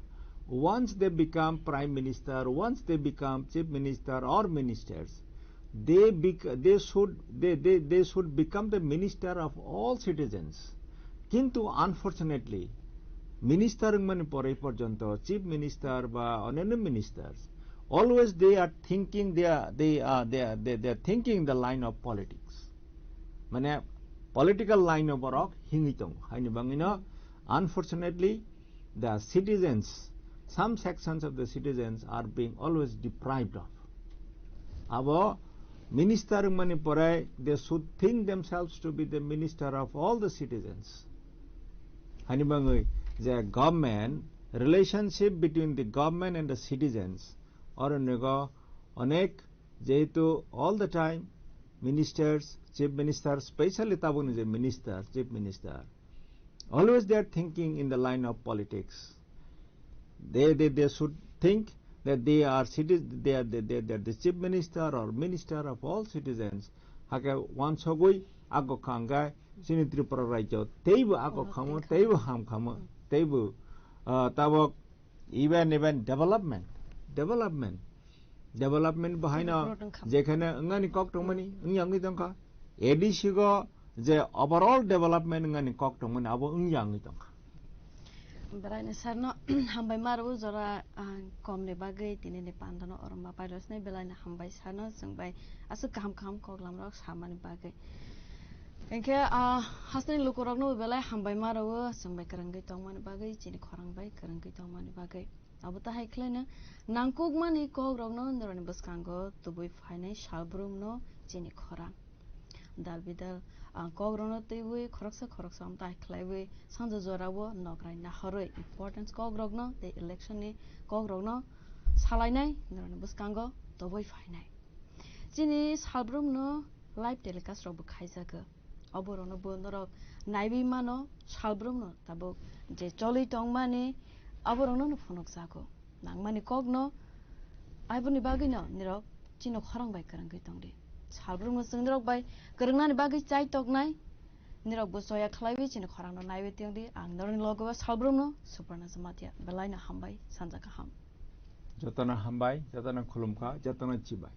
Once they become prime minister, once they become chief minister or ministers, they bec-, they should, they, they, they should become the minister of all citizens. Kintu unfortunately, minister wngmani poroi porjonto, chief minister ba onenno ministers, always they are thinking, they are, they are, they are, they, they are thinking the line of politics. Mane political line o borok hingwi tongo. Haini bagwino, unfortunately, the citizens, some sections of the citizens are being always deprived of. Abo minister wngmani pore, they should think themselves to be the minister of all the citizens. Haini bagwi je government, relationship between the government and the citizens, oro nego onek, jehetu all the time ministers, chief minister, specially tabukni je minister, chief minister, always they are thinking in the line of politics. They, they, they should think that they are citi-, they are, they, they, they are the chief minister or minister of all citizens. Hake wansogwi ago khangai chini Tripura rajyo teibo ago Oh, khamo, thank you. Teibo ham khamo, Hmm. Teibo, ah, tabok even, even development, development, development bahaino Development wngkha. Jekhane wngani kok tongmani, wngya wngwi tongkha. A D C go je overall development wngani kok tongmani abo wngya wngwi tongkha. Belaino sarno hambai ma rwo jora, ah, komni bagwi tinini pandano oromba pairosnai belaino hambai sarno chwng bai aswk kaham kaham koklam rok samani bagwi. Hinkhe, ah, hasteni lukurokno belai hambai ma rwo chwng bai kwrwngwi tongmani bagwi, chini khorang bai kwrwngwi tongmani bagwi. Abo tahai khlaino nangkukmani kokrokno norokni bwskango tubui phainai salbrumno chini khorang. Dal bidal, ah, kokrokno twiwi khoroksa khoroksa amtai khlaiwi sanja jorao nokrai nahorwi importance kokrokno tei election ni kokrokno salainai norokni bwskango tubui phainai. Chini salbrumno live telecast rokbo khaijago. Oborokno bo norok naiwi mano, salbrumno tabuk je choli tongmani, oborokno no phunukjago. Nangmani kokno, aiboni bagwino nirok chini khorang bai kwrwngwi tongdi. Salbrumno chwng nirok bai kwrwngnani bagwi chai toknai, nirok bo choya khlaiwi chini khorangno naiwi tongdi. Ang norokni logo o salbrumno Suparna Jamatia. Belaino hambai, sanja kaham. Jotono hambai, jotono khulumkha, jotono chibai.